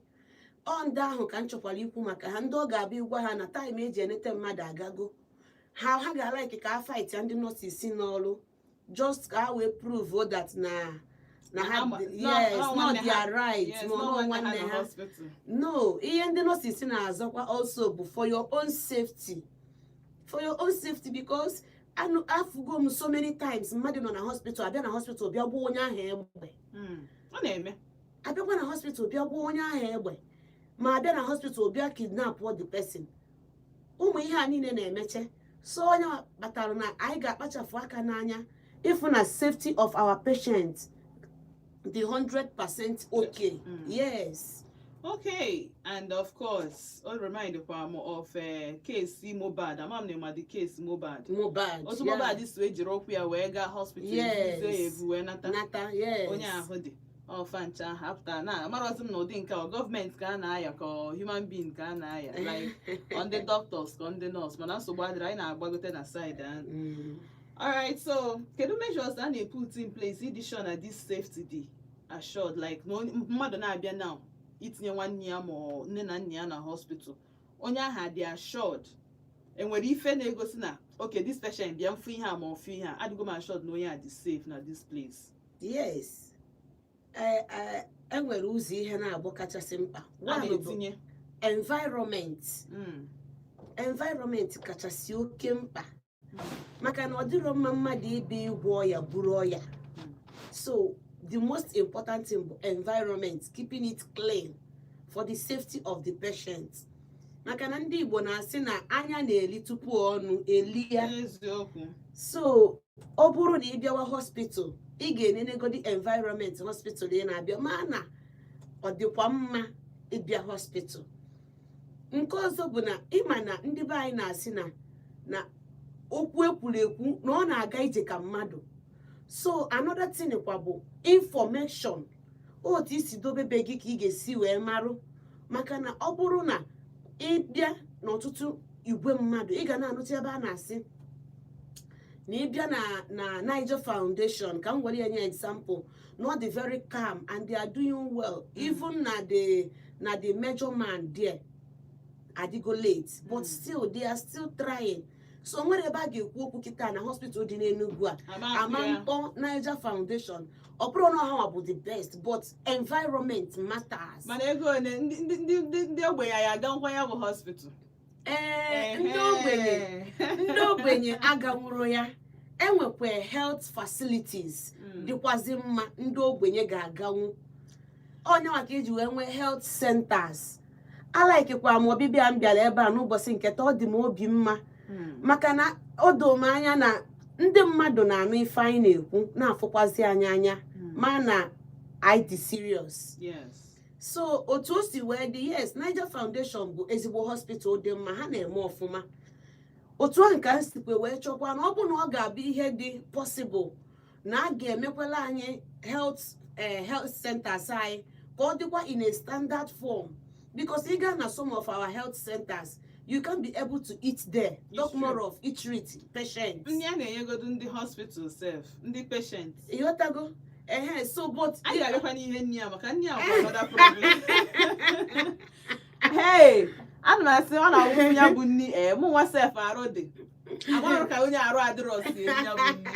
Ọ ndị ahụ ka m chọkwara ikwu maka ha, ndị ọ ga-abịa ịgwa ha na time eji enete mmadụ agago, ha ga-alike ka a fight ya ndị nurses n'ọrụ, just ka ha wee prove that na ha yes, not their right. Yes, ma nọ ọ nwanne ha nwanne na ha. Hospital. No, ihe ndị nurses na-azọkwa also bụ for your own safety, for your own safety, because anụ afụgo m so many times mmadụ nọ na hospital, abịa na hospital bịa gbuo onye ahụ egbe. Ọ na-eme. Abịakwa na hospital bịa gbuo onye ahụ egbe, ma abịa na hospital bịa kidnap the person. Ụmụ ihe a niile na-emeche. So onye kpatara na anyị ga-akpachapụ aka n'anya ịfụ na safety of our patients dị 100% okay. Yes. Okay, and of course, ọ remindkwa m of case Mohbad. Ama m na ịma the case Mohbad. Mohbad. Otu Mohbad si wee jiri ụkwụ ya wee gaa hospital, ebuzie ya ebu wee nata. Nata, yes. Onye ahụ dị ọfa ncha ahụ apụta na amarọzi m na ụdị nke ọ gọọmenti ka a na-aya, ka ọ human being ka a na-aya, like ọ ndị doctors ka ọ ndị nurse. Mana nsogbu adịrị, anyị na-agbagote na side ahụ. Alright, so kedu measures a na-put in place ịdị sure na this safety dị assured, like na mmadụ na-abịa now itinye nwanne ya ma ọ nne na nna ya na hospital, onye ahụ dị assured? Enwere ife na-egosi na okay, this patient bịa mfu ihe a ma ọ fụ ihe a, adịgo m assured na onye a dị safe na this place? Yes. Enwere ụzọ ihe na-abụ kachasị mkpa. A One bụ na-etinye environment. Environment kachasị oke mkpa, maka na ọ dịrọ mma mmadụ ịbịa ịgwọ ọya buru ọya. So the most important thing bụ environment, keeping it clean for the safety of the patient, maka na ndị Igbo na-asị na anya na-eli tupu ọnụ eli ya. Eziokwu. So ọ bụrụ na ị bịawa hospital, ị ga-enenegodi environment hospital ị na-abịa, ma na ọ dịkwa mma ịbịa hospital. Nke ọzọ bụ na ịma na ndị be anyị na-asị na okwu ekwuru ekwu na ọ na-aga ije ka mmadụ. So another thing kwa bụ information, otu isi dobe be gị ka ị ga-esi wee marụ, maka na ọ bụrụ na ịbịa n'ọtụtụ igwe mmadụ, ị ga na-anụta ebe a na-asị na ịbịa na Niger Foundation, ka m were ya nye example, na ọ dị very calm and they are doing well, even na the major man there adịgo late, but still they are still trying. So nwere ebe a ga-ekwu okwu kịta na hospital dị n'Enugu a ama mkpọ Niger Foundation, ọ bụrụ na ọha bụ the best, but environment matters. Mana ego ole ndị ogbenye anyị aga nkwa ya bụ hospital? Ee, ndị ogbenye aganwuro ya. Enwekwa health facilities dịkwazị mma ndị ogbenye ga-aganwu. Onye maka iji wee nwee health centers alaikikwa m ọbịbịa m bịara ebe a n'ụbọchị nke taa, ọ dị m obi mma, maka na o doo m anya na ndị mmadụ na-anụ ife anyị na-ekwu, na-afụkwazi anyị anya, ma na anyị dị serious. So otu o si wee dị, yes, Niger Foundation bụ ezigbo hospital dị mma, ha na-eme ọfụma. Otu ahụ ka m sikwe wee chọkwa na ọ bụ na ọ ga-abụ ihe dị possible. na a ga-emekwala anyị health centers anyị ka ọ dịkwa in a standard form, because ị gaa na some of our health centers, you can be able to eat there, talk True. More of treat patients. Ndị a na-enyegodu ndị hospital sef, ndị patient. Ịghọtago? Ehe, so but Anyị ga-abịakwa n'ihe nni a, maka nni a bụ another problem. Hey, ana m asị ọ na-awụfu ya bụ nni. Ee, mụ nwa sef arụ dị amarụ ka onye arụ adịrọ si eri ya bụ nni,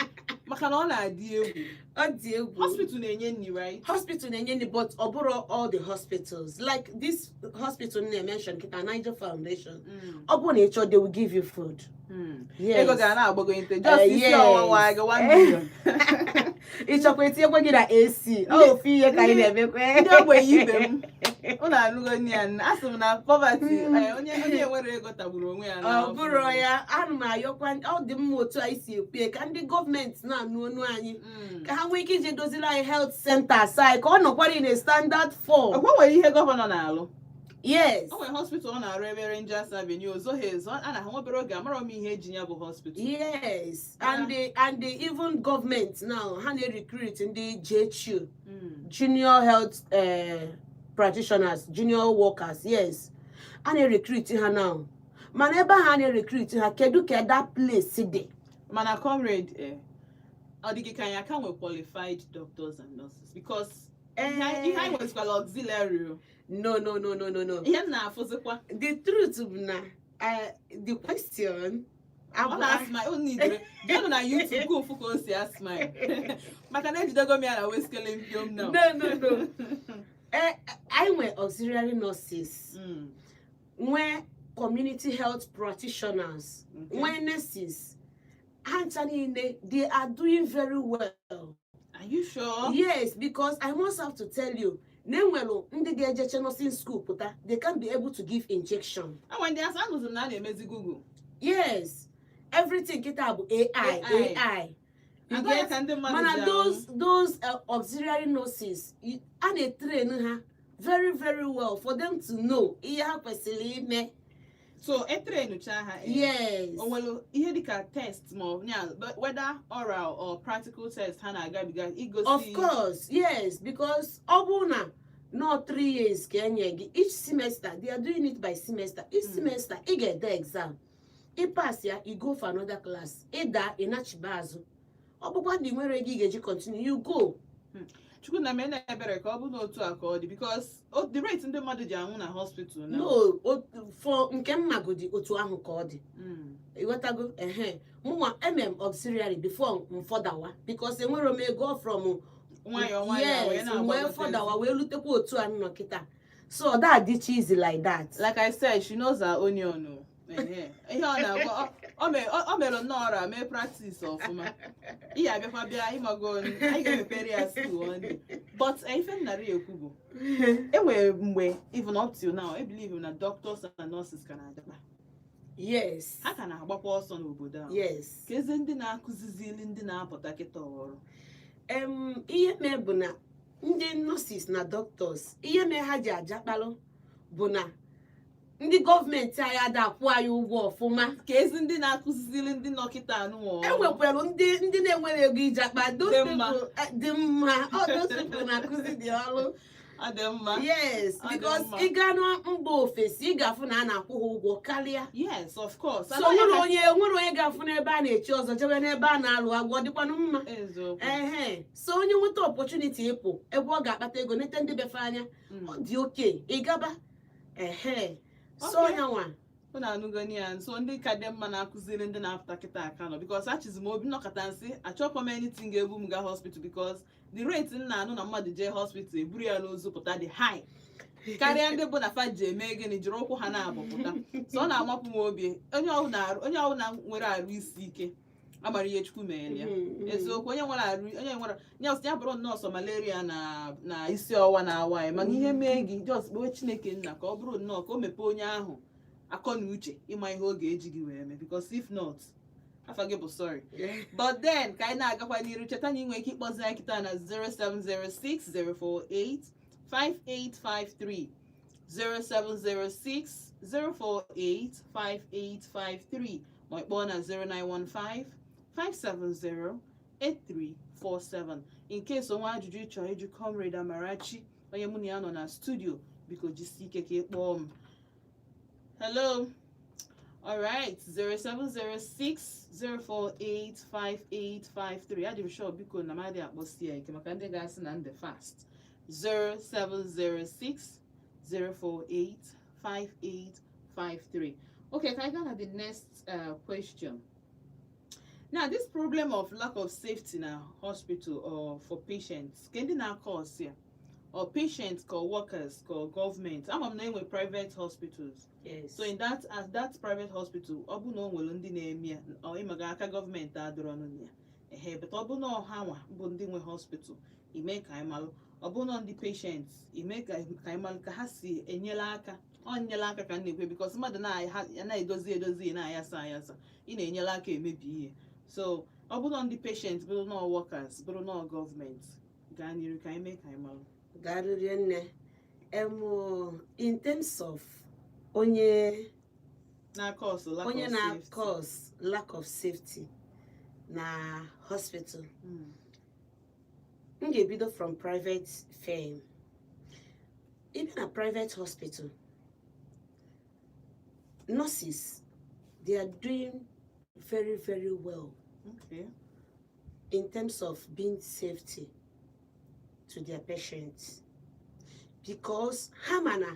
maka na ọ na-adị egwu. Ọ dị egwu. Hospital na-enye nni, right? Hospital na-enye nri, but ọ bụrụ all the hospitals. Like this hospital na-mention kita, Niger Foundation, ọ bụrụ na ị chọọ, they will give you food. Yes. Ego ga na-agbagonyete just isi ọnwa gị 1 million. Ị chọkwa etinyekwa gị na AC, ọ ofu ihe ka anyị na-emekwa. Ndị ogbenye ibe m, ụnụ anụgo nne ya. A sị m na poverty, onye enwere ego tagburu onwe ya Ọ n'afọ. bụrụ ya, ana m ayọkwa, ọ dị mma otu anyị si ekwu ya, ka ndị gọọmenti na-anụ onu anyị, ka ha nwee ike iji doziri anyị health centers anyị ka ọ nọkwara in a standard form. Ọkwa nwere ihe gọvanọ na-alụ. Yes. O nwere hospital ọ na-arụ ebe Rangers Avenue, ozoghị ezo, a na-ahụ obere oge amarọ m ihe eji ya bụ hospital. Yes, and the even government now, ha na-recruit ndị JHU, junior health practitioners, junior workers. Yes, a na-recruit ha now, mana ebe ahụ a na-recruit ha, kedu ka that place dị? Mana comrade, ọ dị gị ka anyị aka nwe qualified doctors and nurses? Because ihe anyị nwezikwala auxiliary o. No, no, no, no, no, no. Ihe m na-afụzikwa The truth bụ na the question ọ na-asmile. Unu idere jeenụ na YouTube go fụ ka o si asmile, maka na ejidego m ya na weskele mpiom now. No, no, no. Anyị nwe auxiliary nurses, nwee community health practitioners, nwee nurses. Ha ncha niile, they are doing very well. Are you sure? Yes, because I must have to tell you na enwere ndị ga-ejeche nursing school pụta, they can be able to give injection. Enwe ndị asa anụzụ m na a na-emezi Google. Yes, everything kịta bụ AI. AI. AI. You Agaghị get? Ka ndị mmadụ Mana ji anwụ. those auxiliary nurses, a na-etrain ha very very well for them to know ihe ha kwesịrị ime. So etrainucha ha, Yes. o nwere ihe dịka test ma ọ nya, whether oral or practical test ha na-agabiga igosi? Of course, yes, because ọ bụrụ na not 3 years ka enye gị, each semester, they are doing it by semester, each semester ị ga-ede exam, ị pass ya, you go for another class. Ịda, ịnachiba azụ. Ọ bụkwa na ị nwere ego ị ga-eji continue, you go. Chukwu na mee na ebere ka ọ bụ n'otu a ka ọ dị, because the rate ndị mmadụ ji anwụ na hospital now. No, for nke m magodi, otu ahụ ka ọ dị. Ịghọtago? Ehe, mụnwa emem auxiliary before m fọdawa, because enwere m ego from Nwayọọ nwayọọ wee Yes, wee na-agbagotezi. fọdawa wee lutekwa otu a nọ kịta, so ọ da adịcha easy like that. Like I said, she knows her onion o. Ehe. Ihe ọ na-agwa o mere nnọọ ọra mee practice ọfụma. Ihe abịakwa bịa ịmago, anyị ga-emepere ya school one day. But ife m nara ekwu bụ, enwere mgbe, even up till now, I believe na doctors and nurses ka na-adakpa. Yes. Ha ka na-agbakwa ọsọ n'obodo ahụ. Yes. Ka eze ndị na-akụzizili ndị na-apụta kịta ọrụ. Ihe mee bụ na ndị nurses na doctors, ihe mee ha ji ajakpalụ bụ na ndị gọọmenti anyị ada akwụ anyị ụgwọ ọfụma. Ka ezi ndị na-akụzizili ndị nọ kịta anụ ọrụ. Enwekwara ndị na-enwere ego iji akpa those Dị mma. people, dị mma. Ọ those people na-akụzi dị ọrụ. Ọ dị mma. Yes. Ọ dị Because mma. ị gaa na mba ofesi, ị ga-afụ na a na-akwụ ha ụgwọ karịa. Yes, of course. So nwere onye ga-afụ n'ebe a na-echi ọzọ jebe n'ebe a na-alụ agwọ dịkwanụ mma. Eziokwu. Ehe, so onye nweta opportunity ịpụ ebe ọ ga-akpata ego nete ndị befe anya, ọ dị oke ịgaba. Ehe, so ọnyanwa. Unu anụgoni ya. Nso ndị ka dị mma na-akụziri ndị na-apụta kịta aka nọ, because achizi m obi nnọkọta nsị achọkwa m anything ga-ebu m gaa hospital, because the rate m na-anụ na mmadụ jee hospital eburu ya n'ozu pụta dị high karịa ndị bụ na fa ji eme gịnị, jiri ụkwụ ha na-abụ pụta. So ọ na-amapụ m obi, onye ọbụla nwere arụ isi ike amara ihe Chukwu mere ya. Eziokwu, onye nwere arụ, onye nwere ya ya bụrụ nọọsụ malaria na isi ọwa na-awa anyị, mana ihe mee gị, just kpewe Chineke nna ka ọ bụrụ nnọọ ka o mepee onye ahụ akọ na uche ịma ihe ọ ga-eji gị wee mee, because if not, afa gị bụ sorry. But then ka anyị na-agakwa n'iru, cheta na ị nwere ike ịkpọzi anyị kịta na 0706 048 5853, 0706 048 5853, ma ị kpọọ na 0915 570 8347. In case onwe ajụjụ ị chọrọ ịjụ Comrade Amarachi, onye mụ na ya nọ na studio, biko jisie ike ka ị kpọọ m. Hello. All right, 0706 048 5853. Adị m sure, biko, na m adịghị akpọsi ya ike maka ndị ga-asị na ndị fast. 0706 048 5853. Okay, can I go to the next question? Now, this problem of lack of safety in a hospital or for patients, can they now cause here? Or patients, or workers, or government? I'm on with private hospitals. Yes. So in that, as that private hospital, ọ bụ na o nwere ndị na-eme ya, ọ ịmaga aka gọọmenti adịrọ ọnụ na ya. Ehe, but ọ bụ na ọha nwa bụ ndị nwe hospital, ime ka anyị malụ. Ọ bụ na ndị patients, ime ka anyị malụ ka ha si enyere aka. Ọ nyere aka ka m na-ekwe, because mmadụ na-edozi edozi, na-ayasa ayasa, ị na-enyere aka emebi ihe. So ọ bụrụ na ndị patients, bụrụ na workers, bụrụ na gọọmenti, gaa n'iru ka anyị mee ka anyị malụ. Garịrị nne emu, in terms of onye na-cause lack onye of safety. Na-cause lack of safety na hospital, m ga-ebido from private firm. Ịbịa na private hospital, nurses, they are doing very, very well in terms of being safety to their patients, because ha ma na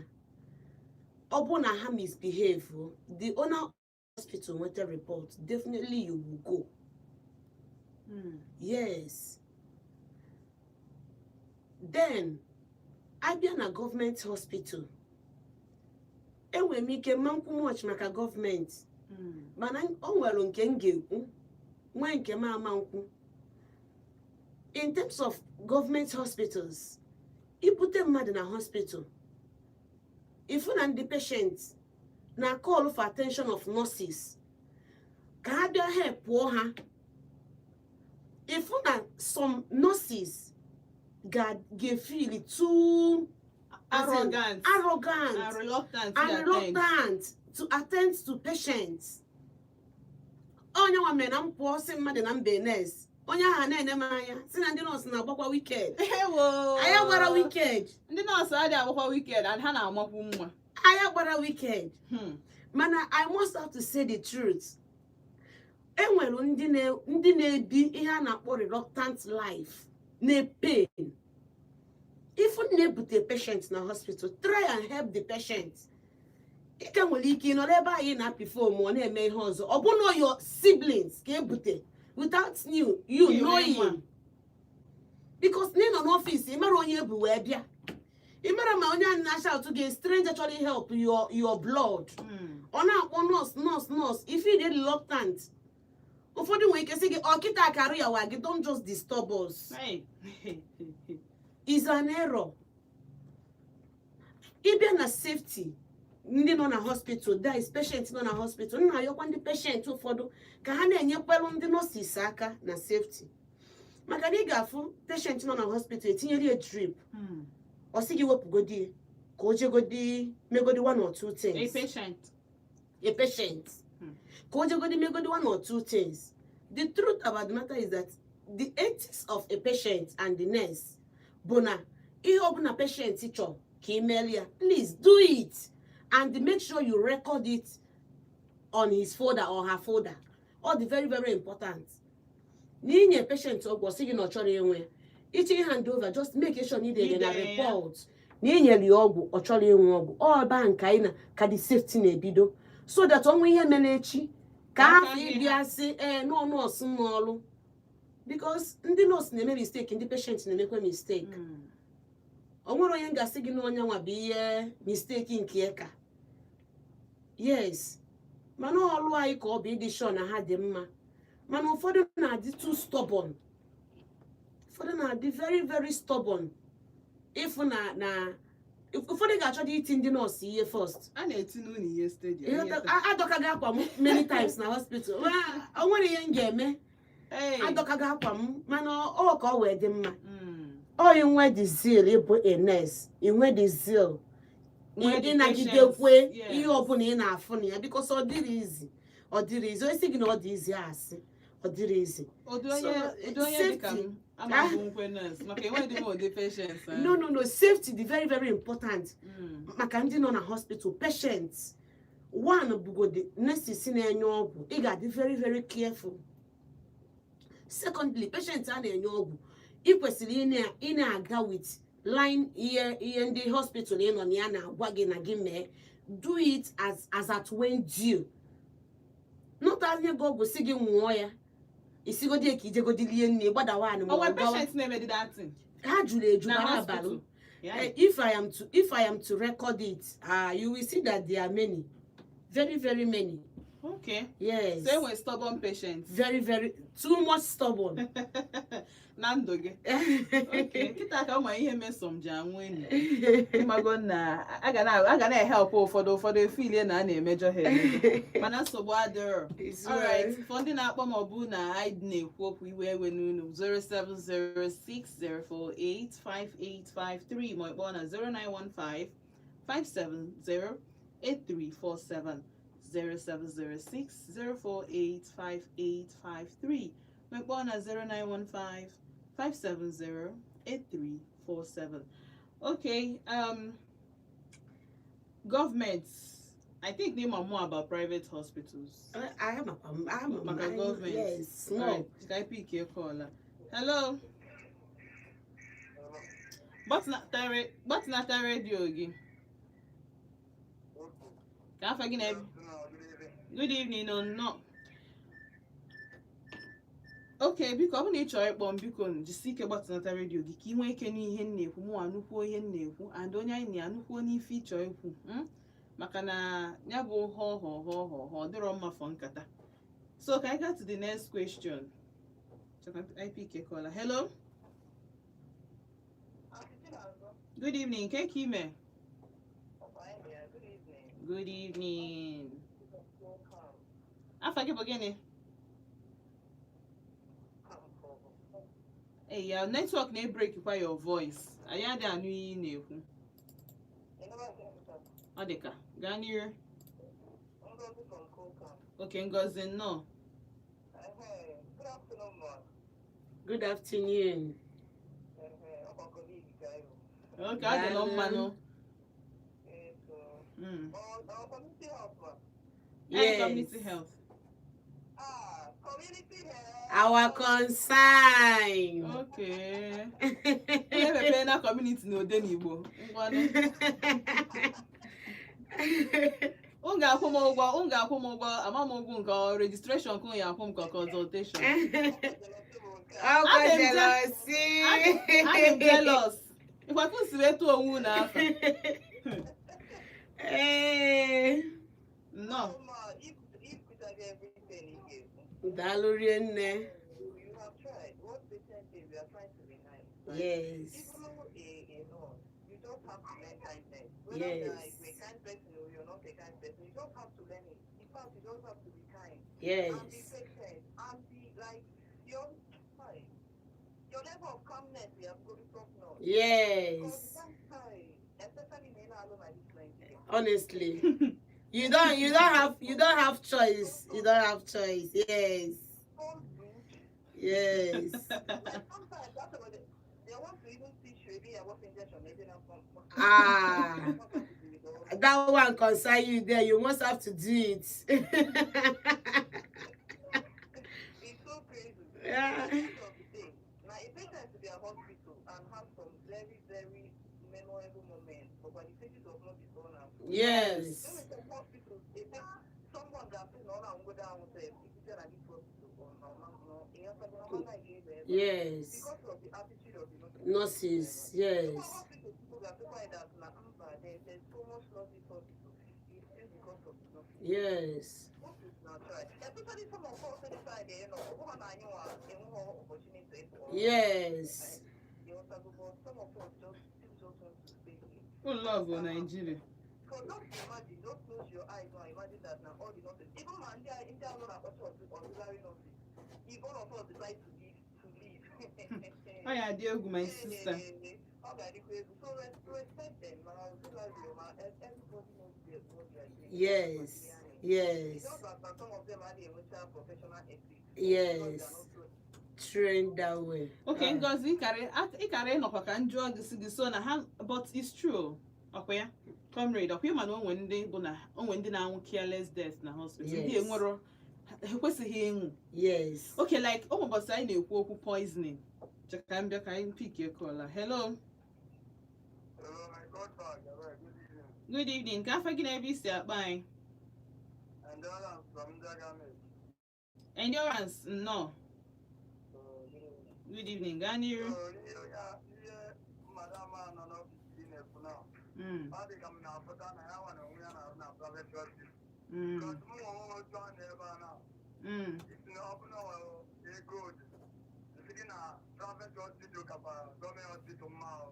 ọ bụ na ha misbehave o, the owner of hospital nweta report, definitely you will go. Yes. Then abịa na gọọmenti hospital, enwere m ike mma nkwu much maka gọọmenti, mana o nwere nke m ga-ekwu, nwee nke m ama nkwu. In terms of government hospitals, ibute mmadụ na hospital, ifu na ndị patient na call for attention of nurses ka ha bịa help pụọ ha. Ifu na some nurses ga-feel too, as in, arrogant arrogant and reluctant to and attend. Reluctant to attend to patients. Onye nwa mere na m pụọ sị mmadụ na mba nurse, onye ahụ na-ene m anya si na ndị nọọsụ na-agbakwa wicked. Ewo. Anyị gbara wicked. Ndị nọọsụ adịghị agbakwa wicked, and ha na-amakwu mma. Anyị gbara wicked. Mana I must have to say the truth. Enwere ndị na-ebi ihe a na-akpọ reluctant life na-pain. If na-ebute patient na hospital, try and help the patient. Ike nwere ike ịnọrọ ebe anyị na-apị fom, ọ na-eme ihe ọzọ. Ọ bụ na your siblings ka ebute without you You knowing, ma. Because na ị nọ n'ọfịs, ị mara onye ebu wee bịa, ị mara ma onye a na-acha atụ gị stranger chọrọ help your blood. Ọ na-akpọ nọọsụ, nọọsụ, nọọsụ. If you dey reluctant, ụfọdụ nwere ike sị gị, ọ kịta karụ ya wa gị, "Don't just disturb us." Hey. Is an error. Ịbịa na safety ndị nọ na hospital, that is patient nọ na hospital, nna ayọkwa ndị patient ụfọdụ ka ha na-enyekwelu ndị nurses aka na safety, maka na ị ga-afụ patient nọ na hospital, etinyere ya drip, ọ sị gị wepụgodi ya ka o jegodi megodi one or two A things. patient. A patient, ka o jegodi megodi one or two things. The truth about the matter is that the ethics of a patient and the nurse bụ na ihe ọbụla patient chọrọ ka ị meeli ya, please do it and make sure you record it on his folder or her folder. Ọ dị very, very important na inye patient ọgwụ, ọ sị gị na ọ chọrọ inwe ya, iche hand over, just make sure na idere na Idere ya. Report na inyere ya ọgwụ, ọ chọrọ inwe ọgwụ. Ọ ebe ahụ ka anyị na ka the safety na-ebido, so that ọnwa ihe mere echi ka Aka afọ gị ịbịa sị ee nọọ nọọsụ n'ọlụ, because ndị nọọsụ na-eme mistake, ndị patient na-emekwa mistake. O nwere onye m ga-asị gị na onye nwa bụ ihe mistake nke ya ka yes, mana ọlụ anyị ka ọ bụ ịdị sure na ha dị mma. Mana ụfọdụ na-adị too stubborn, ụfọdụ na-adị very, very stubborn. Ịfụ na ụfọdụ ga-achọdo iti ndị nọọsụ ihe first. A na-eti n'ụlọ ihe steady. Adọkago akwa m many times na hospital. O nwere ihe m ga-eme. Hey. Adọkago akwa m, mana ọ ka ọ wee dị mma. Ọ inwe the zeal ịbụ a nurse, inwe the zeal Nwee the ịnagidekwe patience, yes. ihe ọbụla ị na-afụ na ya, because ọ dịrị izi, ọ dịrị izi. Onye sị gị na ọ dị izi, asị. Ọ dịrị izi. Ụdị onye So, ụdị onye dịka safety. m amaghị nkwe nurse maka enweghị m ụdị patience ahụ. No, safety dị very, very important maka ndị nọ na hospital, patients. One bugodi nurses na-enye ọgwụ, ị ga-adị very, very careful. Secondly, patient a na-enye ọgwụ, ị kwesịrị ị na-aga with line ihe ndị hospital ị nọ na ya na-agwa gị na gị mee. Do it as at when due, not anye gị ọgwụ si gị nwụọ ya, isigodi ka ijegodi lie nne gbadawa anị ma O nwere ọ gawa. Patient na-emedi that thing Ha juru eju na bara hospital. abalị. Yeah. If I am to record it, you will see that there are many, very, very many. Yes. So enwere stubborn patients. Very, very too much stubborn. Na ndụ gị. Okay. Kịta ka ụmụ ihe mesom ji anwụ enyi. Ịmago na a ga na-ehelp ụfọdụ efilie na a na-emejọ ha emejọ. Mana nsogbu adịrọ. It's Alright, well. for ndị na-akpọ ma ọ bụ na anyị na-ekwu okwu iwe ewe n'unu, 07060485853, ma ọ kpọọ na 0915 570 8347, 07060485853, ma kpọọ na 0915 570 8347. Okay, government, I think they know more about private hospitals. I am a Maka I- government. Yes, small. Alright, ka anyị pick a call. Hello. Gbatịnata redio gị. Ka afọ gị na. Good evening, o nnọọ. Okay, biko, ọ bụ na ị chọrọ ịkpọ m, biko jisi ike gbatịnata redio gị ka ị nwee ike n'ihe m na-ekwu, mụ anụkwuo ihe m na-ekwu and onye anyị na-anụkwuo n'ife ị chọrọ ikwu, Maka na ya bụ họ họ họ họ họ ọ dịrọ mma for nkata. So ka anyị gaa to the next question. Chọka anyị pick a caller. Hello. Good evening. Ke ka ime? Good evening. Afa gị bụ gịnị? Hey, ya network na-ebreak kwa your voice. Anyị adịghị anụ ihe ị na-ekwu. Ọ dị ka gaa n'iru. Okay, Ngozi, nnọọ. Good afternoon. Okay, ọ dị nọ mmanụ. Hey, Yes. Community health. Our concern. Okay. Emepe na community na Odenigbo. Ngwanụ. Unu ga-akwụ m ụgwọ, unu ga-akwụ m ụgwọ, ama m ụgwọ nke ọ registration ka unu ya akwụ m ka consultation. Ọkwa Adị m jealousy. Adị m jealous. Ịkwa ka si wee tụọ onwe unu afa. Ee. Nnọọ. Daalụ rinne. Yes. Yes. And be patient and be like your level of calmness, we have gone top notch. Yes. Especially in this Nigeria. Honestly. You don't have choice. You don't have choice. Yes. So rude. Yes. Like sometimes that's what they want to even teach you maybe what injection maybe not from. Ah. That one concern you there. You must have to do it. It's so crazy. Yeah. At the end of the day, now a patient to be at hospital and have some very, very memorable moments, but by the faces of not be done and Yes. When we say hospital, they say someone that says no, no, go down and say, if you tell this hospital, or no, no, no, Yes. because of the attitude of the nurses. Nurses. Yes. Hospital people that find that na mba, there's so much love this hospital. It's still because of the nurses. Yes. What is not right? Especially some of us inside there, woman and you are in more opportunity. Yes. You also go, but some of us just still just want to stay here. Unu love Nigeria. So just imagine, just close your eyes now. Imagine that now all the nurses, even man, they are in there alone auxiliary nurses. If all of us decide to leave, to leave. Ọ ya dị egwu, my sister. Ọ ga-adịkwa egwu. So respect them, ma auxiliary, ma everybody knows what they are doing. Yes. Yes. It's just that some of them adịghị enwecha professional ethics. Yes, trained that way. Okay. Ah. Ngozi, ịkara ịnọkwa ka m jụọ gị, si gị so na ha, but it's true, ọkwa ya, comrade, ọkwa ịma na onwe ndị bụ na onwe ndị na-anwụ careless death na hospital, ndị enwero, ha ekwesịghị ịnwụ. Okay, like ụmụ ụbọchị anyị na-ekwu okwu poisoning. Che ka m bịa ka anyị pick call. Hello. Hello, my godfather. Right, good evening. Good evening. Ka afọ gị na ebe isi akpa anyị? Endurance from Ndagame. Endurance, nnọọ. Good evening. Good evening, gaa n'iru. So, ihe ya ihe madam a nọ n'ọfịs ị na-ekwu na ọ dị ka m na-apụta na ya nwa na onwe ya na-arụ na private hospital. Because mụ nwe onwe otu a na ebe a na isi na ọ bụ na ọ nwere ego dị. Nsị gị na private hospital kakwa gọọmenti hospital mma o.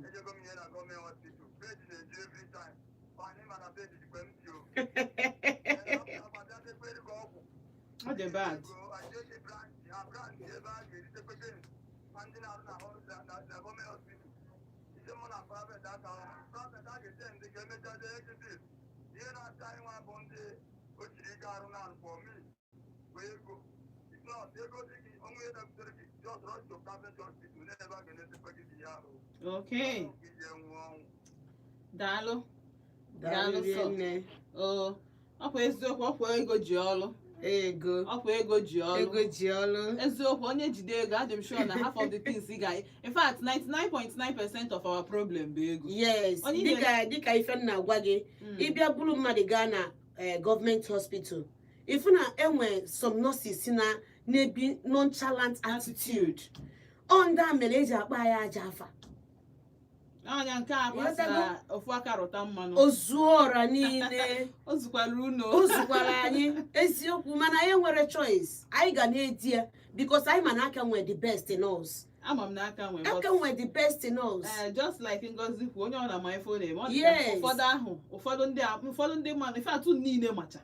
Ejego m ihe na gọọmenti hospital. Bed na-eju every time. Anyị ma na bed dịkwa empty o. Abịa gị ọgwụ. Ọ dị bad. Branch ebe a ga-eritekwe ndị na-arụ na gọọmenti hospital. Isi mụ na private aka private a ga-ete ndị ga-emechazi exit. Ihe na-ata anyị nwa bụ ndị o jiri ike arụ na for me bụ ego. If not, ego dị gị onwe ihe dapụtara gị, just rush to private hospital n'ebe a ga-enetekwe gị dị ya ahụ. Ije nwụọ ọnwụ. Daalụ. Daalụ. Daalụ sọ. Nne. O ọkwa eziokwu, ọkwa ego ji ọlụ. Ego. Ọkwa ego ji ọlụ. Ego ji ọlụ. Eziokwu, onye jide ego, adị m sure na half of the things ị ga, in fact, 99.9% of our problem bụ ego. Yes. Onye Dịka ife m na-agwa gị, ịbịa bụrụ mmadụ gaa na gọọmenti hospital, ifu na enwe some nurses na na-ebi nonchalant attitude. Ọ ndị a mere eji akpa ya aja afa. Anya nke a kwasị na ofu aka rụta mmanụ. Ozuo ọra niile. O zukwara unu. O zukwara anyị eziokwu, mana anyị nwere choice, anyị ga na-edi ya because anyị ma na aka nwere the best in us. Ama m n'aka nwe, but Aka nwere the best in us. Just like Ngozi kwuo, onye ọ na-ama ife ọ na-eme, ọ dị ka ụfọdụ ahụ, ụfọdụ ndị ụfọdụ ndị mmadụ, ife atụ niile macha,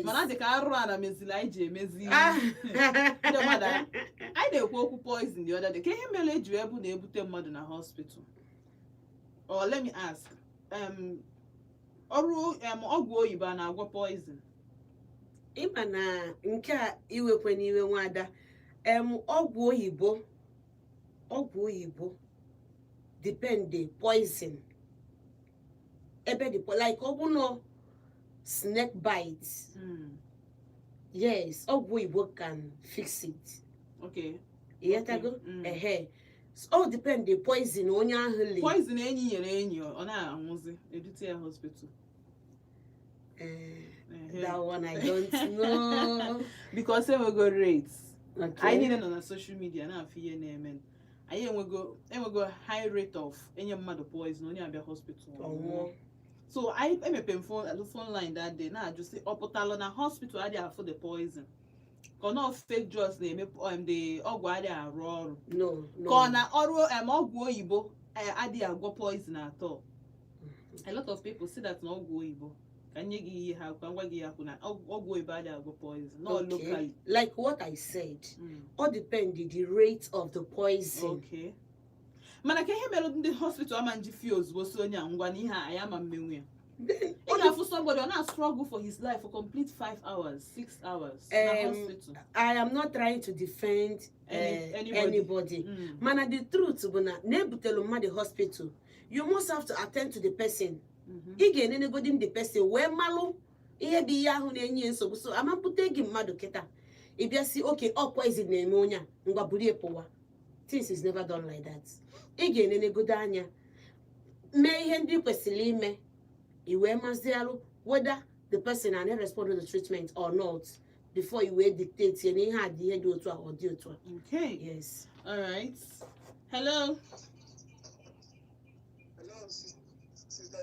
mana dị ka arụ ala meziri anyị ji emezi ndị mmadụ. Anyị na-ekwu okwu poison the other day, ka ihe mere eji wee bụ na-ebute mmadụ na hospital. Or let me ask, ọrụ ọgwụ oyibo a na-agwọ poison? Ịma na nke a iwekwe n'iwe, nwada, ọgwụ oyibo depend the poison ebe the like ọ bụ nọ snake bite. Yes, ọgwụ oyibo can fix it. Ịghọtago? Okay. Ehe. So, all depend the poison onye ahụ li. Poison enyi nyere enyi, ọ na-anwụzi, edute ya hospital. Eh, that one I don't know. Because enwego rates. Anyị niile nọ na social media na-afụ ihe na-eme. Anyị enwego high rate of enye mmadụ poison, onye abịa hospital, ọ nwụọ. Ọnwụọ. So anyị emepe m phone line that day na-ajụ sị, ọ pụtalụ na hospital adịghị afụ the poison, ka ọ nọ fake drugs na-eme, the ọgwụ adịghị arụ ọrụ? No. Ka ọ na ọrụ ọgwụ oyibo adịghị agwọ poison at all? A lot of people say that na ọgwụ oyibo, ka nye gị ihe ha, ka ngwa gị ya kwụ na ọgwụ oyibo adịghị agwọ poison, not locally. Like what I said, all depend the rate of the poison. Okay, mana ka ihe mere ndị hospital ama nji fie ozugbo si onye a, ngwa, na ihe a anyị ama mmenwu ya? Then Ị ga-afụ somebody, ọ na-struggle for his life for complete 5 hours, 6 hours na hospital. I am not trying to defend Anybody. anybody. Mana the truth bụ na na-ebutelu mmadụ hospital, you must have to attend to the person. Ị ga-enenegodi the person wee malụ ihe bụ ihe ahụ na-enye ya nsogbu. So ama mpute gị mmadụ kịta, ị bịa si oke ọ poison na-eme onye a, ngwa, burie pụwa. Things is never done like that. Ị ga-enenegodo anya, mee ihe ndị ị kwesịrị ime, i wee mazialụ whether the person na respond to the treatment or not before i wee dictate ya na ihe a dị, ihe dị otu a, ọ dị otu a. Yes. All right, hello. Hello, Sister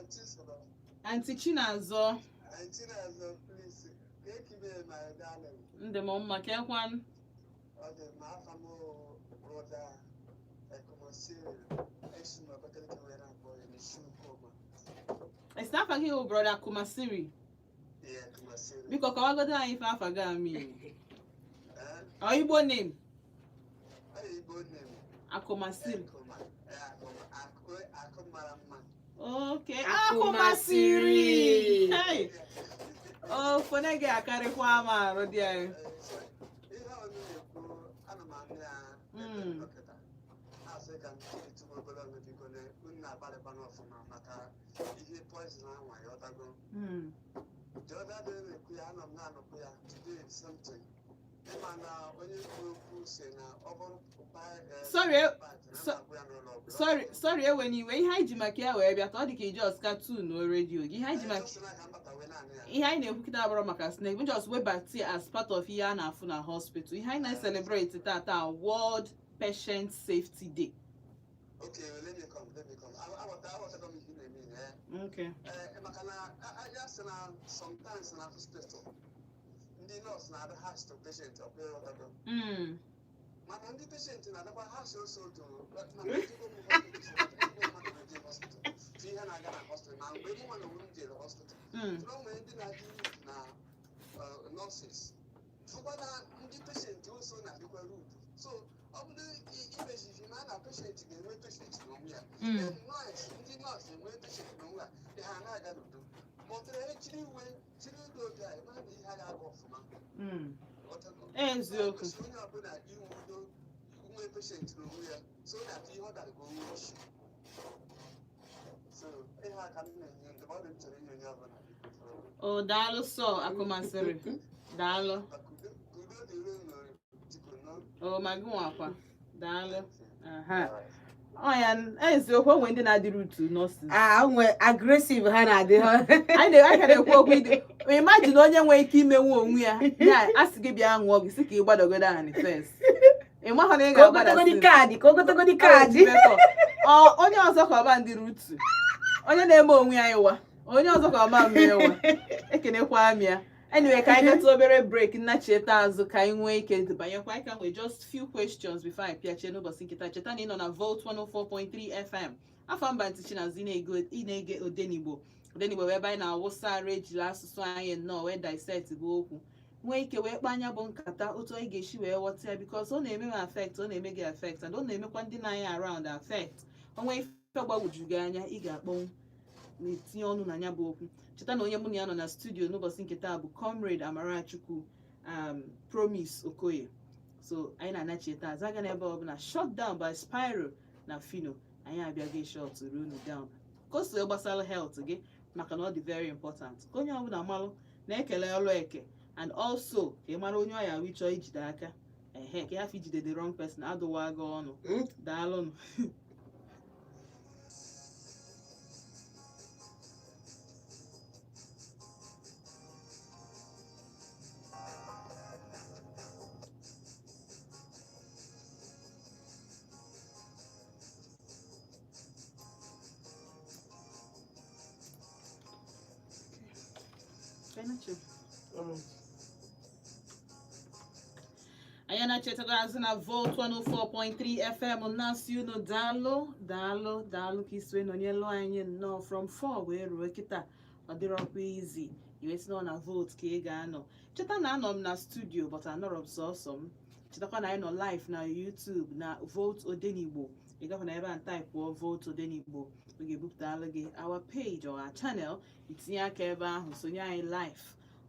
Chisola. Aunty Chinazọ. Aunty Chinazọ, please, take me, my darling. Ndị m mma, kekwan? Ọ dị m afa m, brother Ekomosiri, esi m Abakaliki wee na-akpọ ya n'isi Ukoma. Esi afa gị bụ brother Kumasiri? Yeah, Kumasiri. Biko kọwagodo anyị ife afa gị amị. Eh? Ọ Igbo name? Ọ Igbo name. Akumasiri. Ekoma. Eh, Akoma. Akụ akụ mara mma. Okay. Akumasiri. Akumasiri. Hey. O fone gị akarịkwa m arụ dị anyị. Eh, so, ihe ọnụ Ebe m dọkịta na-asị ka m tụrụ obere ọnụ, biko, na unu na-agbalịkwana ọfụma maka ihe poison anwa ya ọtago. The other day na-ekwu ya, anọ m na-anọkwu ya today something, ịma na onye kwu okwu si na ọ bụrụ Sorry, sorry, sorry, ewe n'iwe. Ihe anyị ji maka ya wee bịa ka ọ dị ka ị just cartoon redio gị. Ihe anyị na-ekwu kịta abụrụ maka snake. We just webata ya as part of ihe a na-afụ na hospital. Ihe anyị na-celebrate tata, World Patient Safety Day. Okay, let me come, let me come. Aghọtago m ihe ị na-eme, eh. Okay. Ee, maka na ya sị na sometimes na hospital, ndị nọọsụ na-adị harsh to patient, ọkwa ịghọtago? Mana ndị patient na-adịkwa harsh also to, mana ejego m hospital, mmadụ na-eje hospital tụ ihe na-aga na hospital, ma mgbe mụ nwa na onwe m jere hospital, tụrụ onwe ndị na-adị rude na nurses, fụkwa na ndị patient also na-adịkwa rude. So ọ bụrụ imezizi ma na patient ga-enwe patient n'onwe ya. Then nurse, ndị nọọsụ enwe patient n'onwe ha, dị ha na-aga n'udo, ma ọ tụrụ echiri iwe chiri udo obi anyị, mara na ihe a ga-aga ọfụma. Ghọtago? Eziokwu. Kwesịrị onye ọbụla inwe udo, nwe patient n'onwe ya, so that ihe ọ dara ka o nwee isi. So ihe a ka m na-enye ndụmọdụ m chọrọ inye onye ọbụla, biko. O daalụ sọ, akụmasịrị, daalụ. Ka udo, ka udo dịrị unu, biko nọ. O ma gị nwakwa, daalụ. Aha. Ọ ya eziokwu, onwe ndị na-adịrị utu nurses. Ah, nwe aggressive ha na-adị ha. Anyị ka na-ekwu okwu ịdị. Imagine onye nwere ike imenwu onwe ya, ya a sị gị bịa ṅụọ gị sị ka ị gbadogodo anị first, ị mahụ na ị Ka o ga-agbada gotogodi sis. kaadị, ka o gotogodi kaadị. Ọ onye ọzọ ka ọba ndị rutu, onye na-eme onwe ya ịwa, onye ọzọ ka ọma mme ịwa. Ekenekwa m ya. Anyway, ka anyị gatụ obere break, nnachieta azụ ka anyị nwee ike banyekwa. Anyị ka nwee just few questions before anyị pịachie n'ụbọchị nkịta. Cheta na ị nọ na Volt 104.3 FM, afọ mba ntị Chinazụ. Ị na-ege Odenigbo. Odenigbo bụ ebe anyị na-awụsa arụ, ejiri asụsụ anyị nnọọ wee dissect bụ okwu, nwee ike wee kpaa anya bụ nkata otu anyị ga-esi wee ghọta ya, because ọ na-eme m affect, ọ na-eme gị affect, and ọ na-emekwa ndị na-anya around affect. O nwee ife gbagwoju gị anya, ị ga-akpọnwụ na-etinye ọnụ na ya bụ okwu. Cheta na onye mụ na ya nọ na studio n'ụbọchị nke taa bụ Comrade Amarachukwu Promise Okoye. So anyị na-anachieta azụ aga n'ebe ọbụla. Shut Down by Spyro na Fino. Anyị abịaghị shut ruo unu down ka o si wee gbasara health gị, maka na ọ dị very important ka onye ọbụla malụ na-ekele ọlụ eke, and also ka ị mara onye ọya wee chọọ ijide aka, ehe, ka ị hafụ ijide the wrong person, adụwa gị ọnụ. Daalụnụ. Alright. Anyị na-echetago azụ na Volt 104.3 FM, na-asị unu daalụ, daalụ, daalụ ka isi wee nọnyelụ anyị nnọọ from 4 wee ruo kịta. Ọ dịrọkwa izi iwe si nọ na Volt ka ị ga-anọ. Cheta na anọ m na studio, but anọrọ m sọsọ m. Chetakwa na anyị nọ live na YouTube na Volt Odenigbo. Ị gakwa na ebe a, type Volt Odenigbo, ọ ga-ebupụtalụ gị our page or our channel. Itinye aka ebe ahụ, sonye anyị live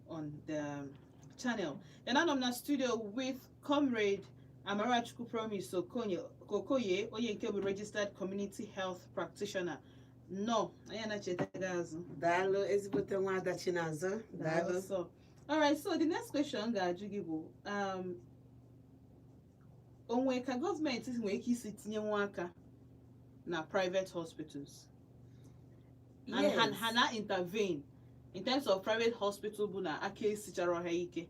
on the channel. Then anọ m na studio with Comrade Amarachukwu Promise Okoye, onye nke bụ registered community health practitioner. Nọ anyị anachetaghị azụ. Daalụ, ezigbote nwa ada Chinazụ, daalụ. So, alright, so the next question m ga-ajụ gị bụ onwe ka gọọmenti nwere ike isi tinye nwa aka na private hospitals and ha na intervene in terms of private hospital bụ na aka esichara ha ike?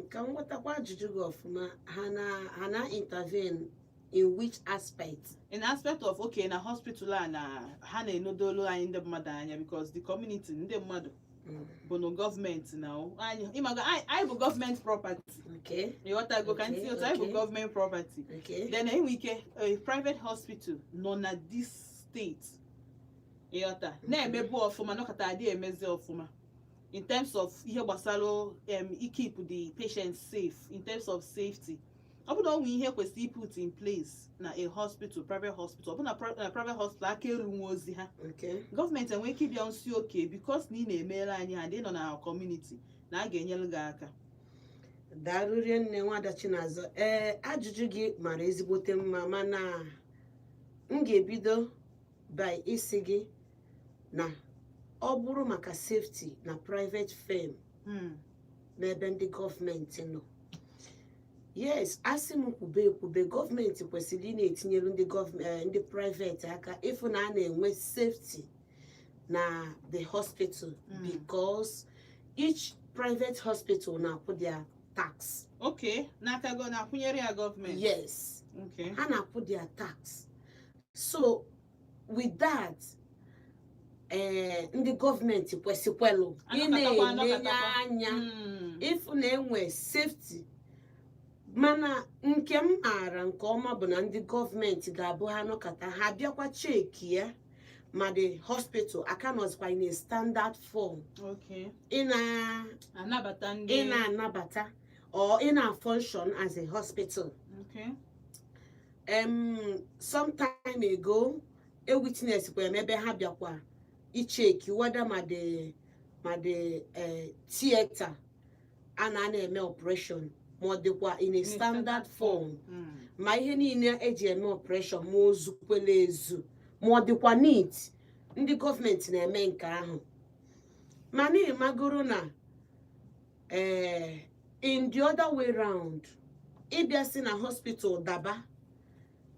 Ka m nwetakwa ajụjụ gị ọfụma, ha na intervene in which aspect? In aspect of, okay, na hospital a na ha na-enodolu anyị ndị mmadụ anya, because the community, ndị mmadụ bụ na gọọmenti na anyị, ịmaga anyị bụ gọọmenti property. Ịghọtago ka ntị otu anyị bụ gọọmenti property. Then enwe ike a private hospital nọ na this state, ịghọta, na-emebu ọfụma, nọkọta adị emezi ọfụma in terms of ihe gbasara keep the patient safe, in terms of safety. Ọ bụ na ọ nwee ihe kwesịrị put in place na a hospital, private hospital, ọ bụ na private hospital aka erunwe ozi ha, gọọmenti enwee ike ịbịa nsi oke, because na ị na-emere anyị ha, ndị nọ na our community, na a ga-enyere gị aka. Daalụ rinne, nwada Chinazọ. Ee, ajụjụ gị mara ezigbote mma, mana m ga-ebido by isi gị na ọ bụrụ maka safety na private firm n'ebe ndị gọọmenti nọ, yes, asị m kwube ekwube, gọọmenti kwesịrị ị na-etinyere ndị gọọmenti, ndị private aka ịfụ na a na-enwe safety na the hospital, because each private hospital na-akwụ their tax. Okay, n'aka gọ na-akwụnyere ya gọọmenti? Yes. Ha na-akwụ their tax. So with that, ndị gọọmenti kwesịkwelụ ị Anọkatakwa, na-enye anọkatakwa. anya ịfụ na enwe safety. Mana nke m maara nke ọma bụ na ndị gọọmenti ga-abụ ha nọkọta, ha bịakwa check ya ma the hospital aka nọzikwa in a standard form ị na anabata ndị ị na-anabata or ị na-function as a hospital. Some time ago, a witness kwere m ebe ha bịakwa icheck whether ma the theater a na na-eme operation ma ọ dịkwa in a standard form, ma ihe niile eji eme operation, ma o zukwela ezu, ma ọ dịkwa neat. Ndị gọọmenti na-eme nke ahụ, mana ịmagoro na in the other way round, ịbịa si na hospital daba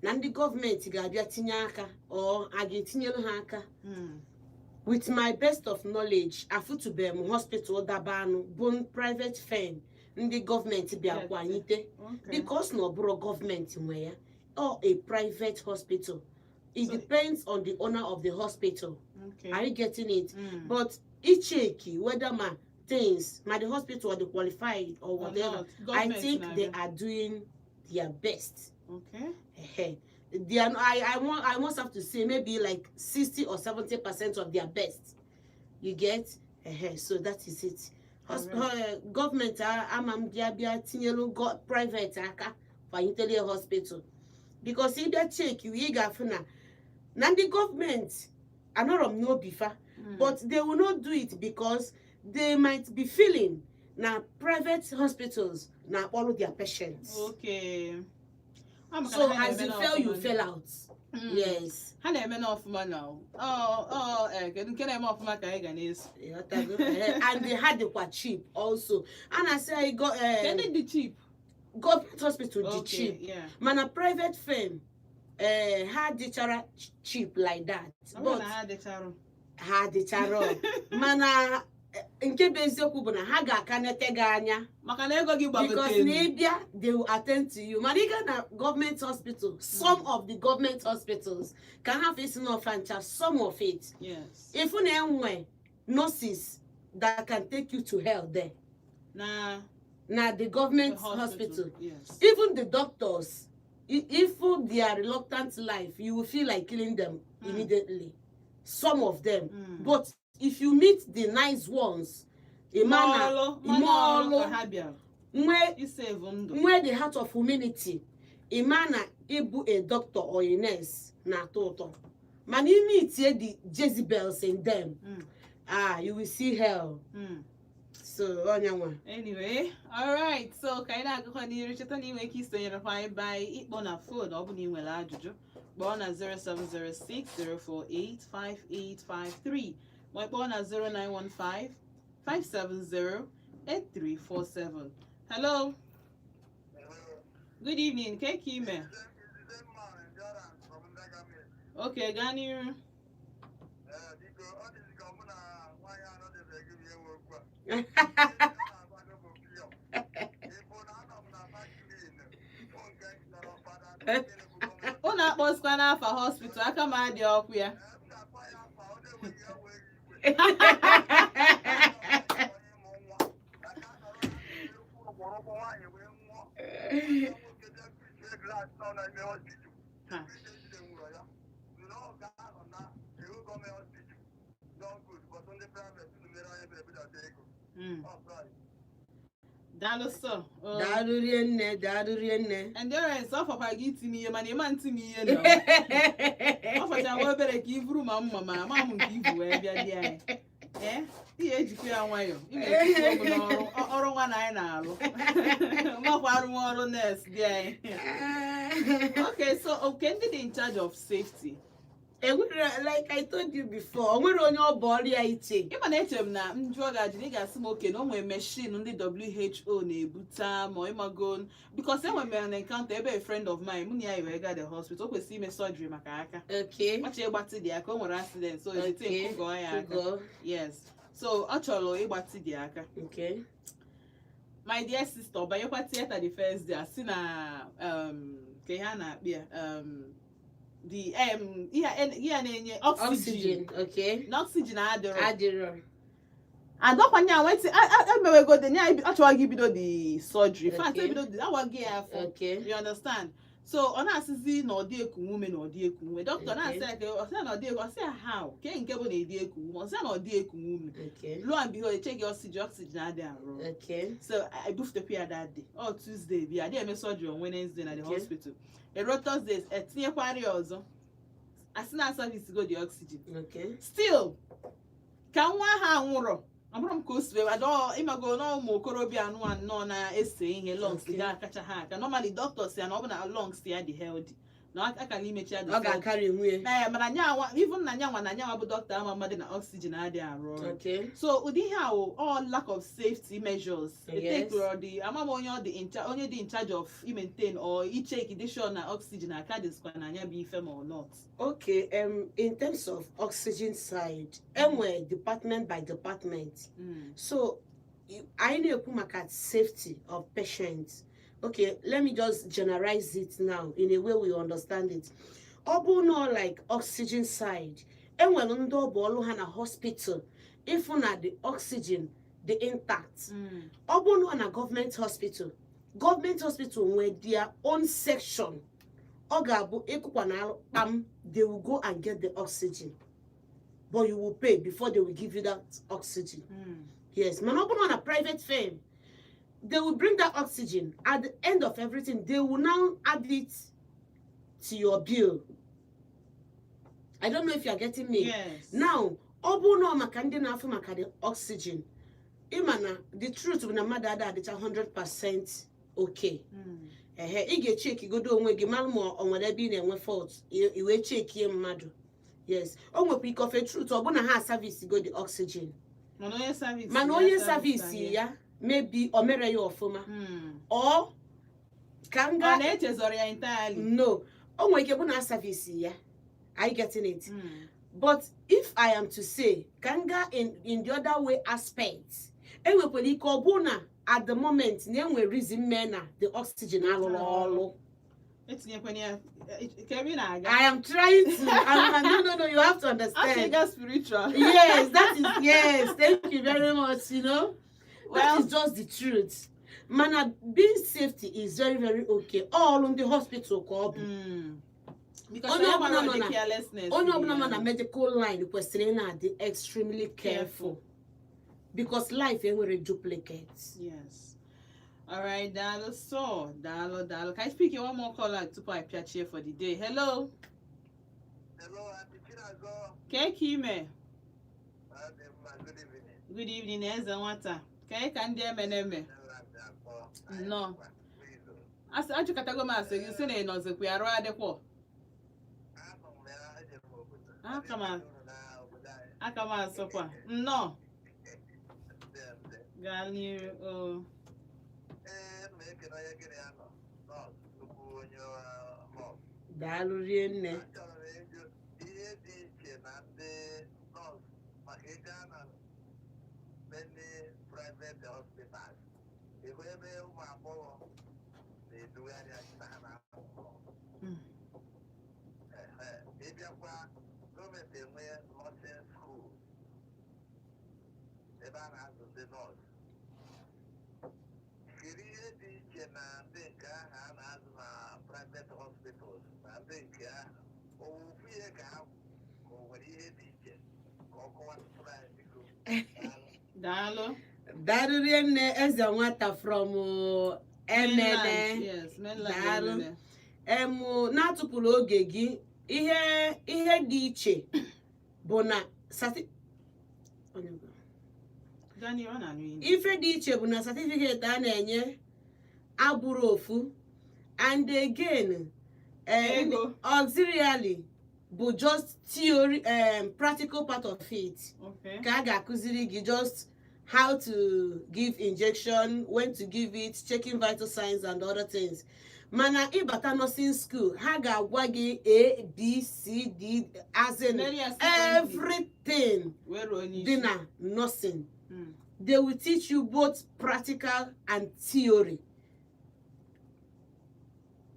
na ndị gọọmenti ga-abịa tinye aka ọ a ga-etinyere ha aka, with my best of knowledge, afụtụbeghị m hospital daba anụ bụ private firm ndị gọọmenti bịa kwanyite, because na ọ bụrụ gọọmenti nwe ya or a private hospital, it depends on the owner of the hospital. Are you getting it? Mm. But icheck whether ma things, ma the hospital are the qualified or Or whatever, not, I government think they na-abịa. Are doing their best. Ehe. They are, I must have to say maybe like 60 or 70% of their best. You get? Ehe. So that is it. Government ama m bịa bịa tinyelu private aka fanyitele hospital, because ị bịa check, ị ga-afụ na ndị gọọmenti anọrọ m n'obi fa, but they will not do it because they might be feeling na private hospitals na-akpọrọ their patients. Ọ maka So na ha as you na-eme na fail, you ọfụma. Fail out. Yes. Ha na-eme na ọfụma na ọ kedu nke na-eme ọfụma ka anyị ga na-eso. Ịghọtago? And they had dịkwa cheap also. A na-asị anyị go Kedu dị cheap? Government hospital dị cheap, mana private firm, ha dịchara cheap like that. Ọ bụrụ But na ha dịcharụ. Ha dịchara, mana nke bụ eziokwu bụ na ha ga-aka nete gị anya maka na ego gị because gbagotere. Na ịbịa, they will attend to you. Mana ị gaa na government hospital, some of the government hospitals ka ha fesi n'ọfa ncha, some of it, ifu na enwe nurses that can take you to hell there na na the government the hospital. Even the doctors, if their reluctant life, you will feel like killing them immediately, some of them. But if you meet the nice ones, ịma na Ime ime ọlụ ọlụ ka ha bịara nwee isave ndụ. Nwee the heart of humanity, ịma na ịbụ a doctor or a nurse na-atọ ụtọ. Mana ime itie the Jezebels in them, ah, you will see hell. So onye nwa. Anyway, alright, so ka anyị na-agakwa n'iru, cheta na ị nwere ike isonyere anyị by ịkpọ na phone. Ọ bụ na ị nwere ajụjụ, kpọọ na 0706 048 5853 ma ị kpọọ na 0915 570 8347. Hello, good evening. Ke ka ime? Okay, gaa n'iru. Biko, ọ dịzị ka mụ na nwaanyị anọdebeghị m ihe nwe okwu a. Na-agbado bụ pịọ. Ịbụ na anọ m na Maklin, bụ nke nọrọ fada. Unu akpọzikwa n'afa hospital, aka m adị ọkụ ya. M ga-akpa ya afa, ọ na-enweghị ya wee igwe. Onye ịmụ nwa. Ka a nọrọ na okwu ọkpọrọkpọ nwaanyị wee nwụọ. Nwoke bịa pichie glass nọ n'ime hospital. Ha. Pichie ejide nwụrụ ya. Nnọọ ga-anọ na iwu gọọmenti hospital. Don good, but ndị private unu mere anyị ebere budata ego. Ọ price. Daalụ sọ. Oh. Daalụ rie nne, daalụ rie nne. Endurance, ọ fọkwa gị itinye ihe, mana ịma ntị m ihe nọ. Ọ fọcha nwa obere ka i buru ma mma, ma ama m nke ibu wee bịa di anyị. Ee, ihe ejikwa ya nwayọ, ị na-etikwa ọgwụ n'ọrụ ọrụ nwa na anyị na-arụ makwa arụmọrụ nurse dị anyị. Okay, so okay, ndị dị in charge of safety. Enwere, like I told you before, o nwere onye ọ bụ ọrụ ya iche. Ịma na echere m na m jụọ gị ajụ na ị ga-asị m oke na o nwere machine ndị WHO na-ebute ma ịmago, because enwere m an encounter ebe a friend of mine, mụ na ya wee gaa the hospital, o kwesịrị ime surgery maka aka. Ọ chọrọ ịgbatị dị aka, o nwere accident, so ezite kụgọọ ya aka. Kụgọọ. Yes, so ọ chọrọ ịgbatị dị aka. My dear sister, ọ banyekwa theatre the first day, asị na ka ihe a na-akpị ya, the ihe a na-enye oxygen. Oxygen, okay. Na oxygen adịrọ. Adịrọ. Adọkwanye a nwetị emewegode ya, achọghị ibido the surgery. In fact, ebido the awaghị ya afọ. You understand? So ọ na-asịzi na ọ dị eku ume, na ọ dị eku ume. Dọkịta na-asị ya ka ọ sị ya na ọ dị eku, ọ sị ya how ke nke bụ na ịdị eku ume, ọ sị ya na ọ dị eku ume. Lo and behold, echeghị oxygen, oxygen adịghị arụ ọrụ. So I bufutekwa ya that day, ọ Tuesday bịa adịghị eme surgery on Wednesday na the hospital. Ero Thursday, etinyekwara ya ọzọ, asị na service go the oxygen. Still ka nwa ahụ anwụrọ, abụrụ m ka o si wee adọ ịmago na ụmụ okorobịa anụ anọ na-ese ihe, lungs ga-akacha ha aka. Normally doctor si ya na ọ bụ na lungs ya dị healthy, na akara imechi ya the Ọ surgery. ga-akarị nwunye. Ee, mana nyanwa, even na nyanwa, na nyanwa bụ dọkịta ama mmadụ na oxygen adịghị arụ ọrụ. So ụdị ihe a wụ all lack of safety measures. Etekụrụ dị ama m onye ọ dị in onye dị in charge of i maintain or icheck dị sure na oxygen aka dịzikwa na anya bụ ife ma or not. Okay, in terms of oxygen side, enwere department by department. So anyị na-ekwu maka safety of patients. Okay, let me just generalize it now in a way we understand it. Ọ bụ na like oxygen side, enwere ndị ọ bụ ọlụ ha na hospital ịfụ na the oxygen dị intact. Ọ bụ na na government hospital, government hospital nwee their own section. Ọ ga-abụ ịkụkwa na kpam, they will go and get the oxygen, but you will pay before they will give you that oxygen. Yes, mana ọ bụrụ na private firm, they will bring that oxygen at the end of everything. They will now add it to your bill. I don't know if you are getting me. Yes. Now, ọ bụrụ na ọ maka ndị na-afụ maka the oxygen, ịma na the truth bụ na mmadụ ada adịcha 100% okay. Ehe, ị ga-echekigodo onwe gị mara ma ọ nwere ebe ị na-enwe fault, i wee chekie mmadụ. Yes, o nwekwa ike ofe truth ọ bụ na ha service go the oxygen. Mana onye service mana ya onye service service ya, maybe o mere ya ọfụma ọ ka m ọ ga na-echezọrọ ya entirely. No, o nwere ike bụ na service ya. Are you getting it? Mm. But if I am to say ka m gaa in the other way aspect, enwekwara ike ọ bụ na at the moment na enwere reason mee na the oxygen alụrụ ọrụ. Etinyekwana ya ka ebe ị na-aga. I am trying to I'm, no, you have to understand. Achịga spiritual. Yes, that is, yes, thank you very much. That Well, is just the truth. Mana being safety is very, very okay. All in the hospital ka ọ bụ. Because Onye onye ọbụla ọbụla nọ na- carelessness. Onye ọbụla nọ na medical line kwesịrị ị na-adị extremely careful because life enwere duplicate. Yes. All right, daalụ so, daalụ, daalụ. Can I speak in one more caller tupu I pịachie for the day? Hello. Hello, Aunty Chinazọ. Kee ka ime? Adị mma, good evening. Good evening, eze nwata. Kee ka ndị emeneme? Nnamdi Akpọ. Nnọọ. Asị ajụkọtago m asị gị sị na ị nọzikwa ya arụ adịkwọ. Anọ m ya, ejere m obodo. Aka m Unu na obodo anyị. Aka m asụkwa. Nnọọ. Ndị ndị. Gaa n'iru. O. Ee, m na-ekene onye gịnị ya nọ. Nọọsụ, nnukwu onye nọọsụ. Daalụ rie nne. Achọrọ m ịjụ ihe dị iche na ndị nọọsụ maka ịga na many private hospitals. Ịhụ ebe ụmụ agbọghọ na-edugharị anyị na ha na-amụ nọọsụ. Ehe, ịbịakwa gọọmenti enwe nursing school ebe a na-azụ ndị nọọsụ. Kedu ihe dị iche na ndị nke ahụ a na-azụ na private hospitals na ndị nke ahụ? Ofu ihe ka ha ka o nwere ihe dị iche ka ọ kọwatụtụrụ anyị, biko? Daalụ. Daalụ. Daalụ rie nne, eze nwata from Emene. Mainland, yes, mainland. Daalụ. Emene. Emu na-atụpụrụ oge gị, ihe dị iche bụ na Gaa n'ihu, ọ na-anụ ihe. Ife dị iche bụ na certificate a na-enye abụrụ ofu, and again, Ego. Auxiliary bụ just theory, practical part of it ka a ga-akụziri gị, just how to give injection, when to give it, checking vital signs and other things. Mana ịbata nursing school, ha ga-agwa gị A, B, C, D, as in Many a secondary. everything Wee ruo n'isi. dị na nursing. They will teach you both practical and theory.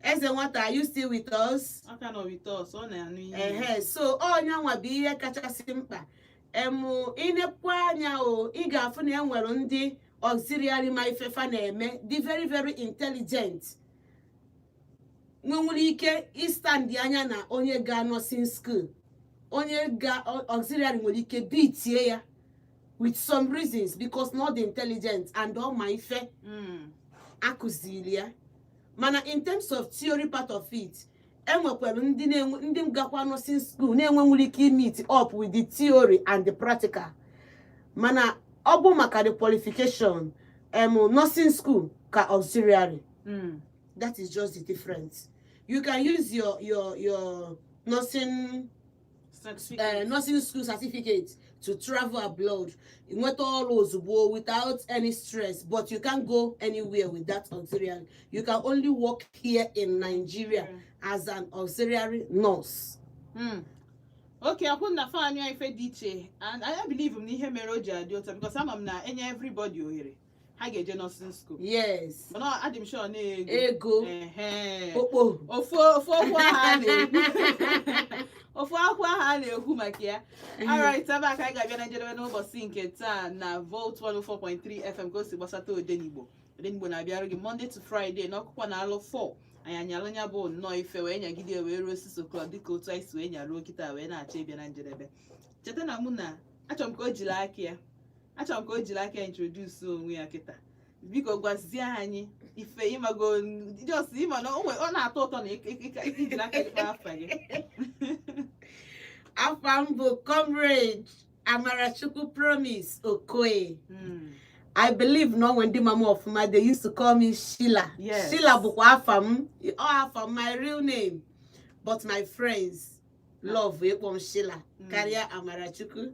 Eze nwata, are you still with us? Aka nọ with us, ọ na-anụ ihe. Ehe, so ọnya nwa bụ ihe kachasị mkpa. Emu inekwa anya o, ị ga-afụ na e nwere ndị auxiliary ma ifefa na-eme dị very very intelligent, nwenwere ike ịstand anya na onye ga nursing school. Onye ga auxiliary nwere ike bitie ya with some reasons because not intelligent and ọ ma ife akụziri ya. Mana in terms of theory part of it, enwekwara ndị na-enwe, ndị gakwa nursing school na-enwenwere ike meet up with the theory and the practical. Mana ọ bụ maka the qualification, nursing school ka auxiliary. That is just the difference. You can use your nursing Certificate. Nursing school certificate to travel abroad, nweta ọrụ ozugbo without any stress, but you can't go anywhere with that auxiliary. You can only work here in Nigeria as an auxiliary nurse. Okay, akwụ na fan ya ife dị iche, and I believe m na ihe mere o ji adị ụtọ because ama m na enye everybody ohere, ha ga-eje nursing school. Mana adị m sure na ego. Ego. Ehe. Okpo. Ofu okwu ahụ a na-ekwu, ofu akwụkwọ ahụ a na-ekwu maka ya. Alright, ebe a ka anyị ga-abịa na njedebe n'ụbọchị nke taa na Volt 104.3 FM, ka o si gbasata Odenigbo. Odenigbo na-abịarụ gị Monday to Friday n'ọkụkọ na alụ 4. Anyị anyalụ ya bụ nnọọ ife wee nyagide wee ruo 6 o'clock, dịka otu anyị si wee nyaruo kịta wee na-achọ ịbịa na njedebe. Cheta na mụ na achọrọ m ka o jiri aka ya introduce onwe ya kịta. Biko gwazie anyị ife ịmago, just ịma na ọ na-atọ ụtọ na ijiri aka gị kpaa afa gị. Afa m bụ Comrade Amarachukwu Promise Okoye. I believe na onwe ndị mama ọfụma, they used to call me Sheila. Sheila bụkwa afa m, ọ afa m, my real name, but my friends love ịkpọ m Sheila karịa Amarachukwu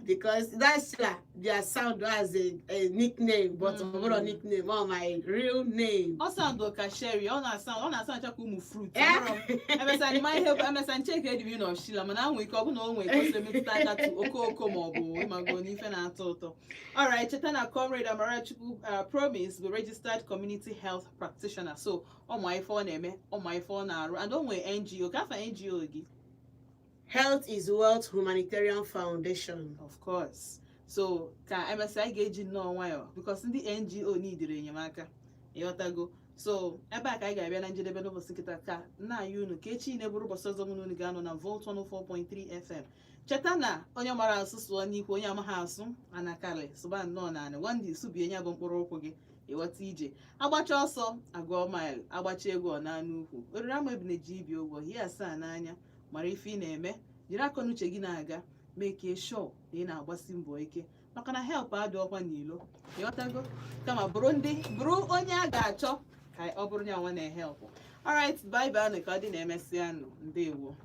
because that Sheila, their sound as a nickname, but ọ bụrụ nickname, ọ my real name. Ọ sound ka Sherry, ọ na-asa ncha ka ụmụ fruit. Eh? Emesa ma ihe emesa nche ka edimi na Sheila, mana anwe ike ọ bụ na o nwee ka o si emetụta aka tu okooko ma ọ bụ ịmago n'ife na-atọ ụtọ. Alright, cheta na Comrade Amarachukwu Promise bụ registered community health practitioner, so ọ ma ife ọ na-eme, ọ ma ife ọ na-arụ, and o nwee NGO. Ka afa NGO gị? Health is Wealth Humanitarian Foundation. Of course. So ka emesịa, anyị ga-eji nnọọ nwayọọ because ndị NGO nidiri enyemaka, ịghọtago? So ebe a ka anyị ga-abịa na njedebe n'ụbọchị nkịta, ka nna anyị unu ka echi na-eburu ụbọchị ọzọ mụ na unu ga-anọ na Volt 104.3 FM. Cheta na onye mara asụ sụọ n'ikwu, onye amaghị asụ anakarị sụba nnọọ naanị nwandị subie ya bụ mkpụrụ ụkwụ gị, ịghọta? Ije agbacha ọsọ agụọ mile, agbacha egwu ọ na n'ukwu oriri ama ebine ji ibi ụgwọ hie asaa n'anya. Mara ife ị na-eme, jiri akọ n'uche gị na-aga, make sure na ị na-agbasi mbọ ike, maka na help adị ọkwa n'ilo, ịghọtago? Kama bụrụ ndị bụrụ onye a ga-achọ ka ọ bụrụ ya nwa na-ehelp. Alright, bye bye nụ, ka ọ dị na-emesịa nụ. Ndewo.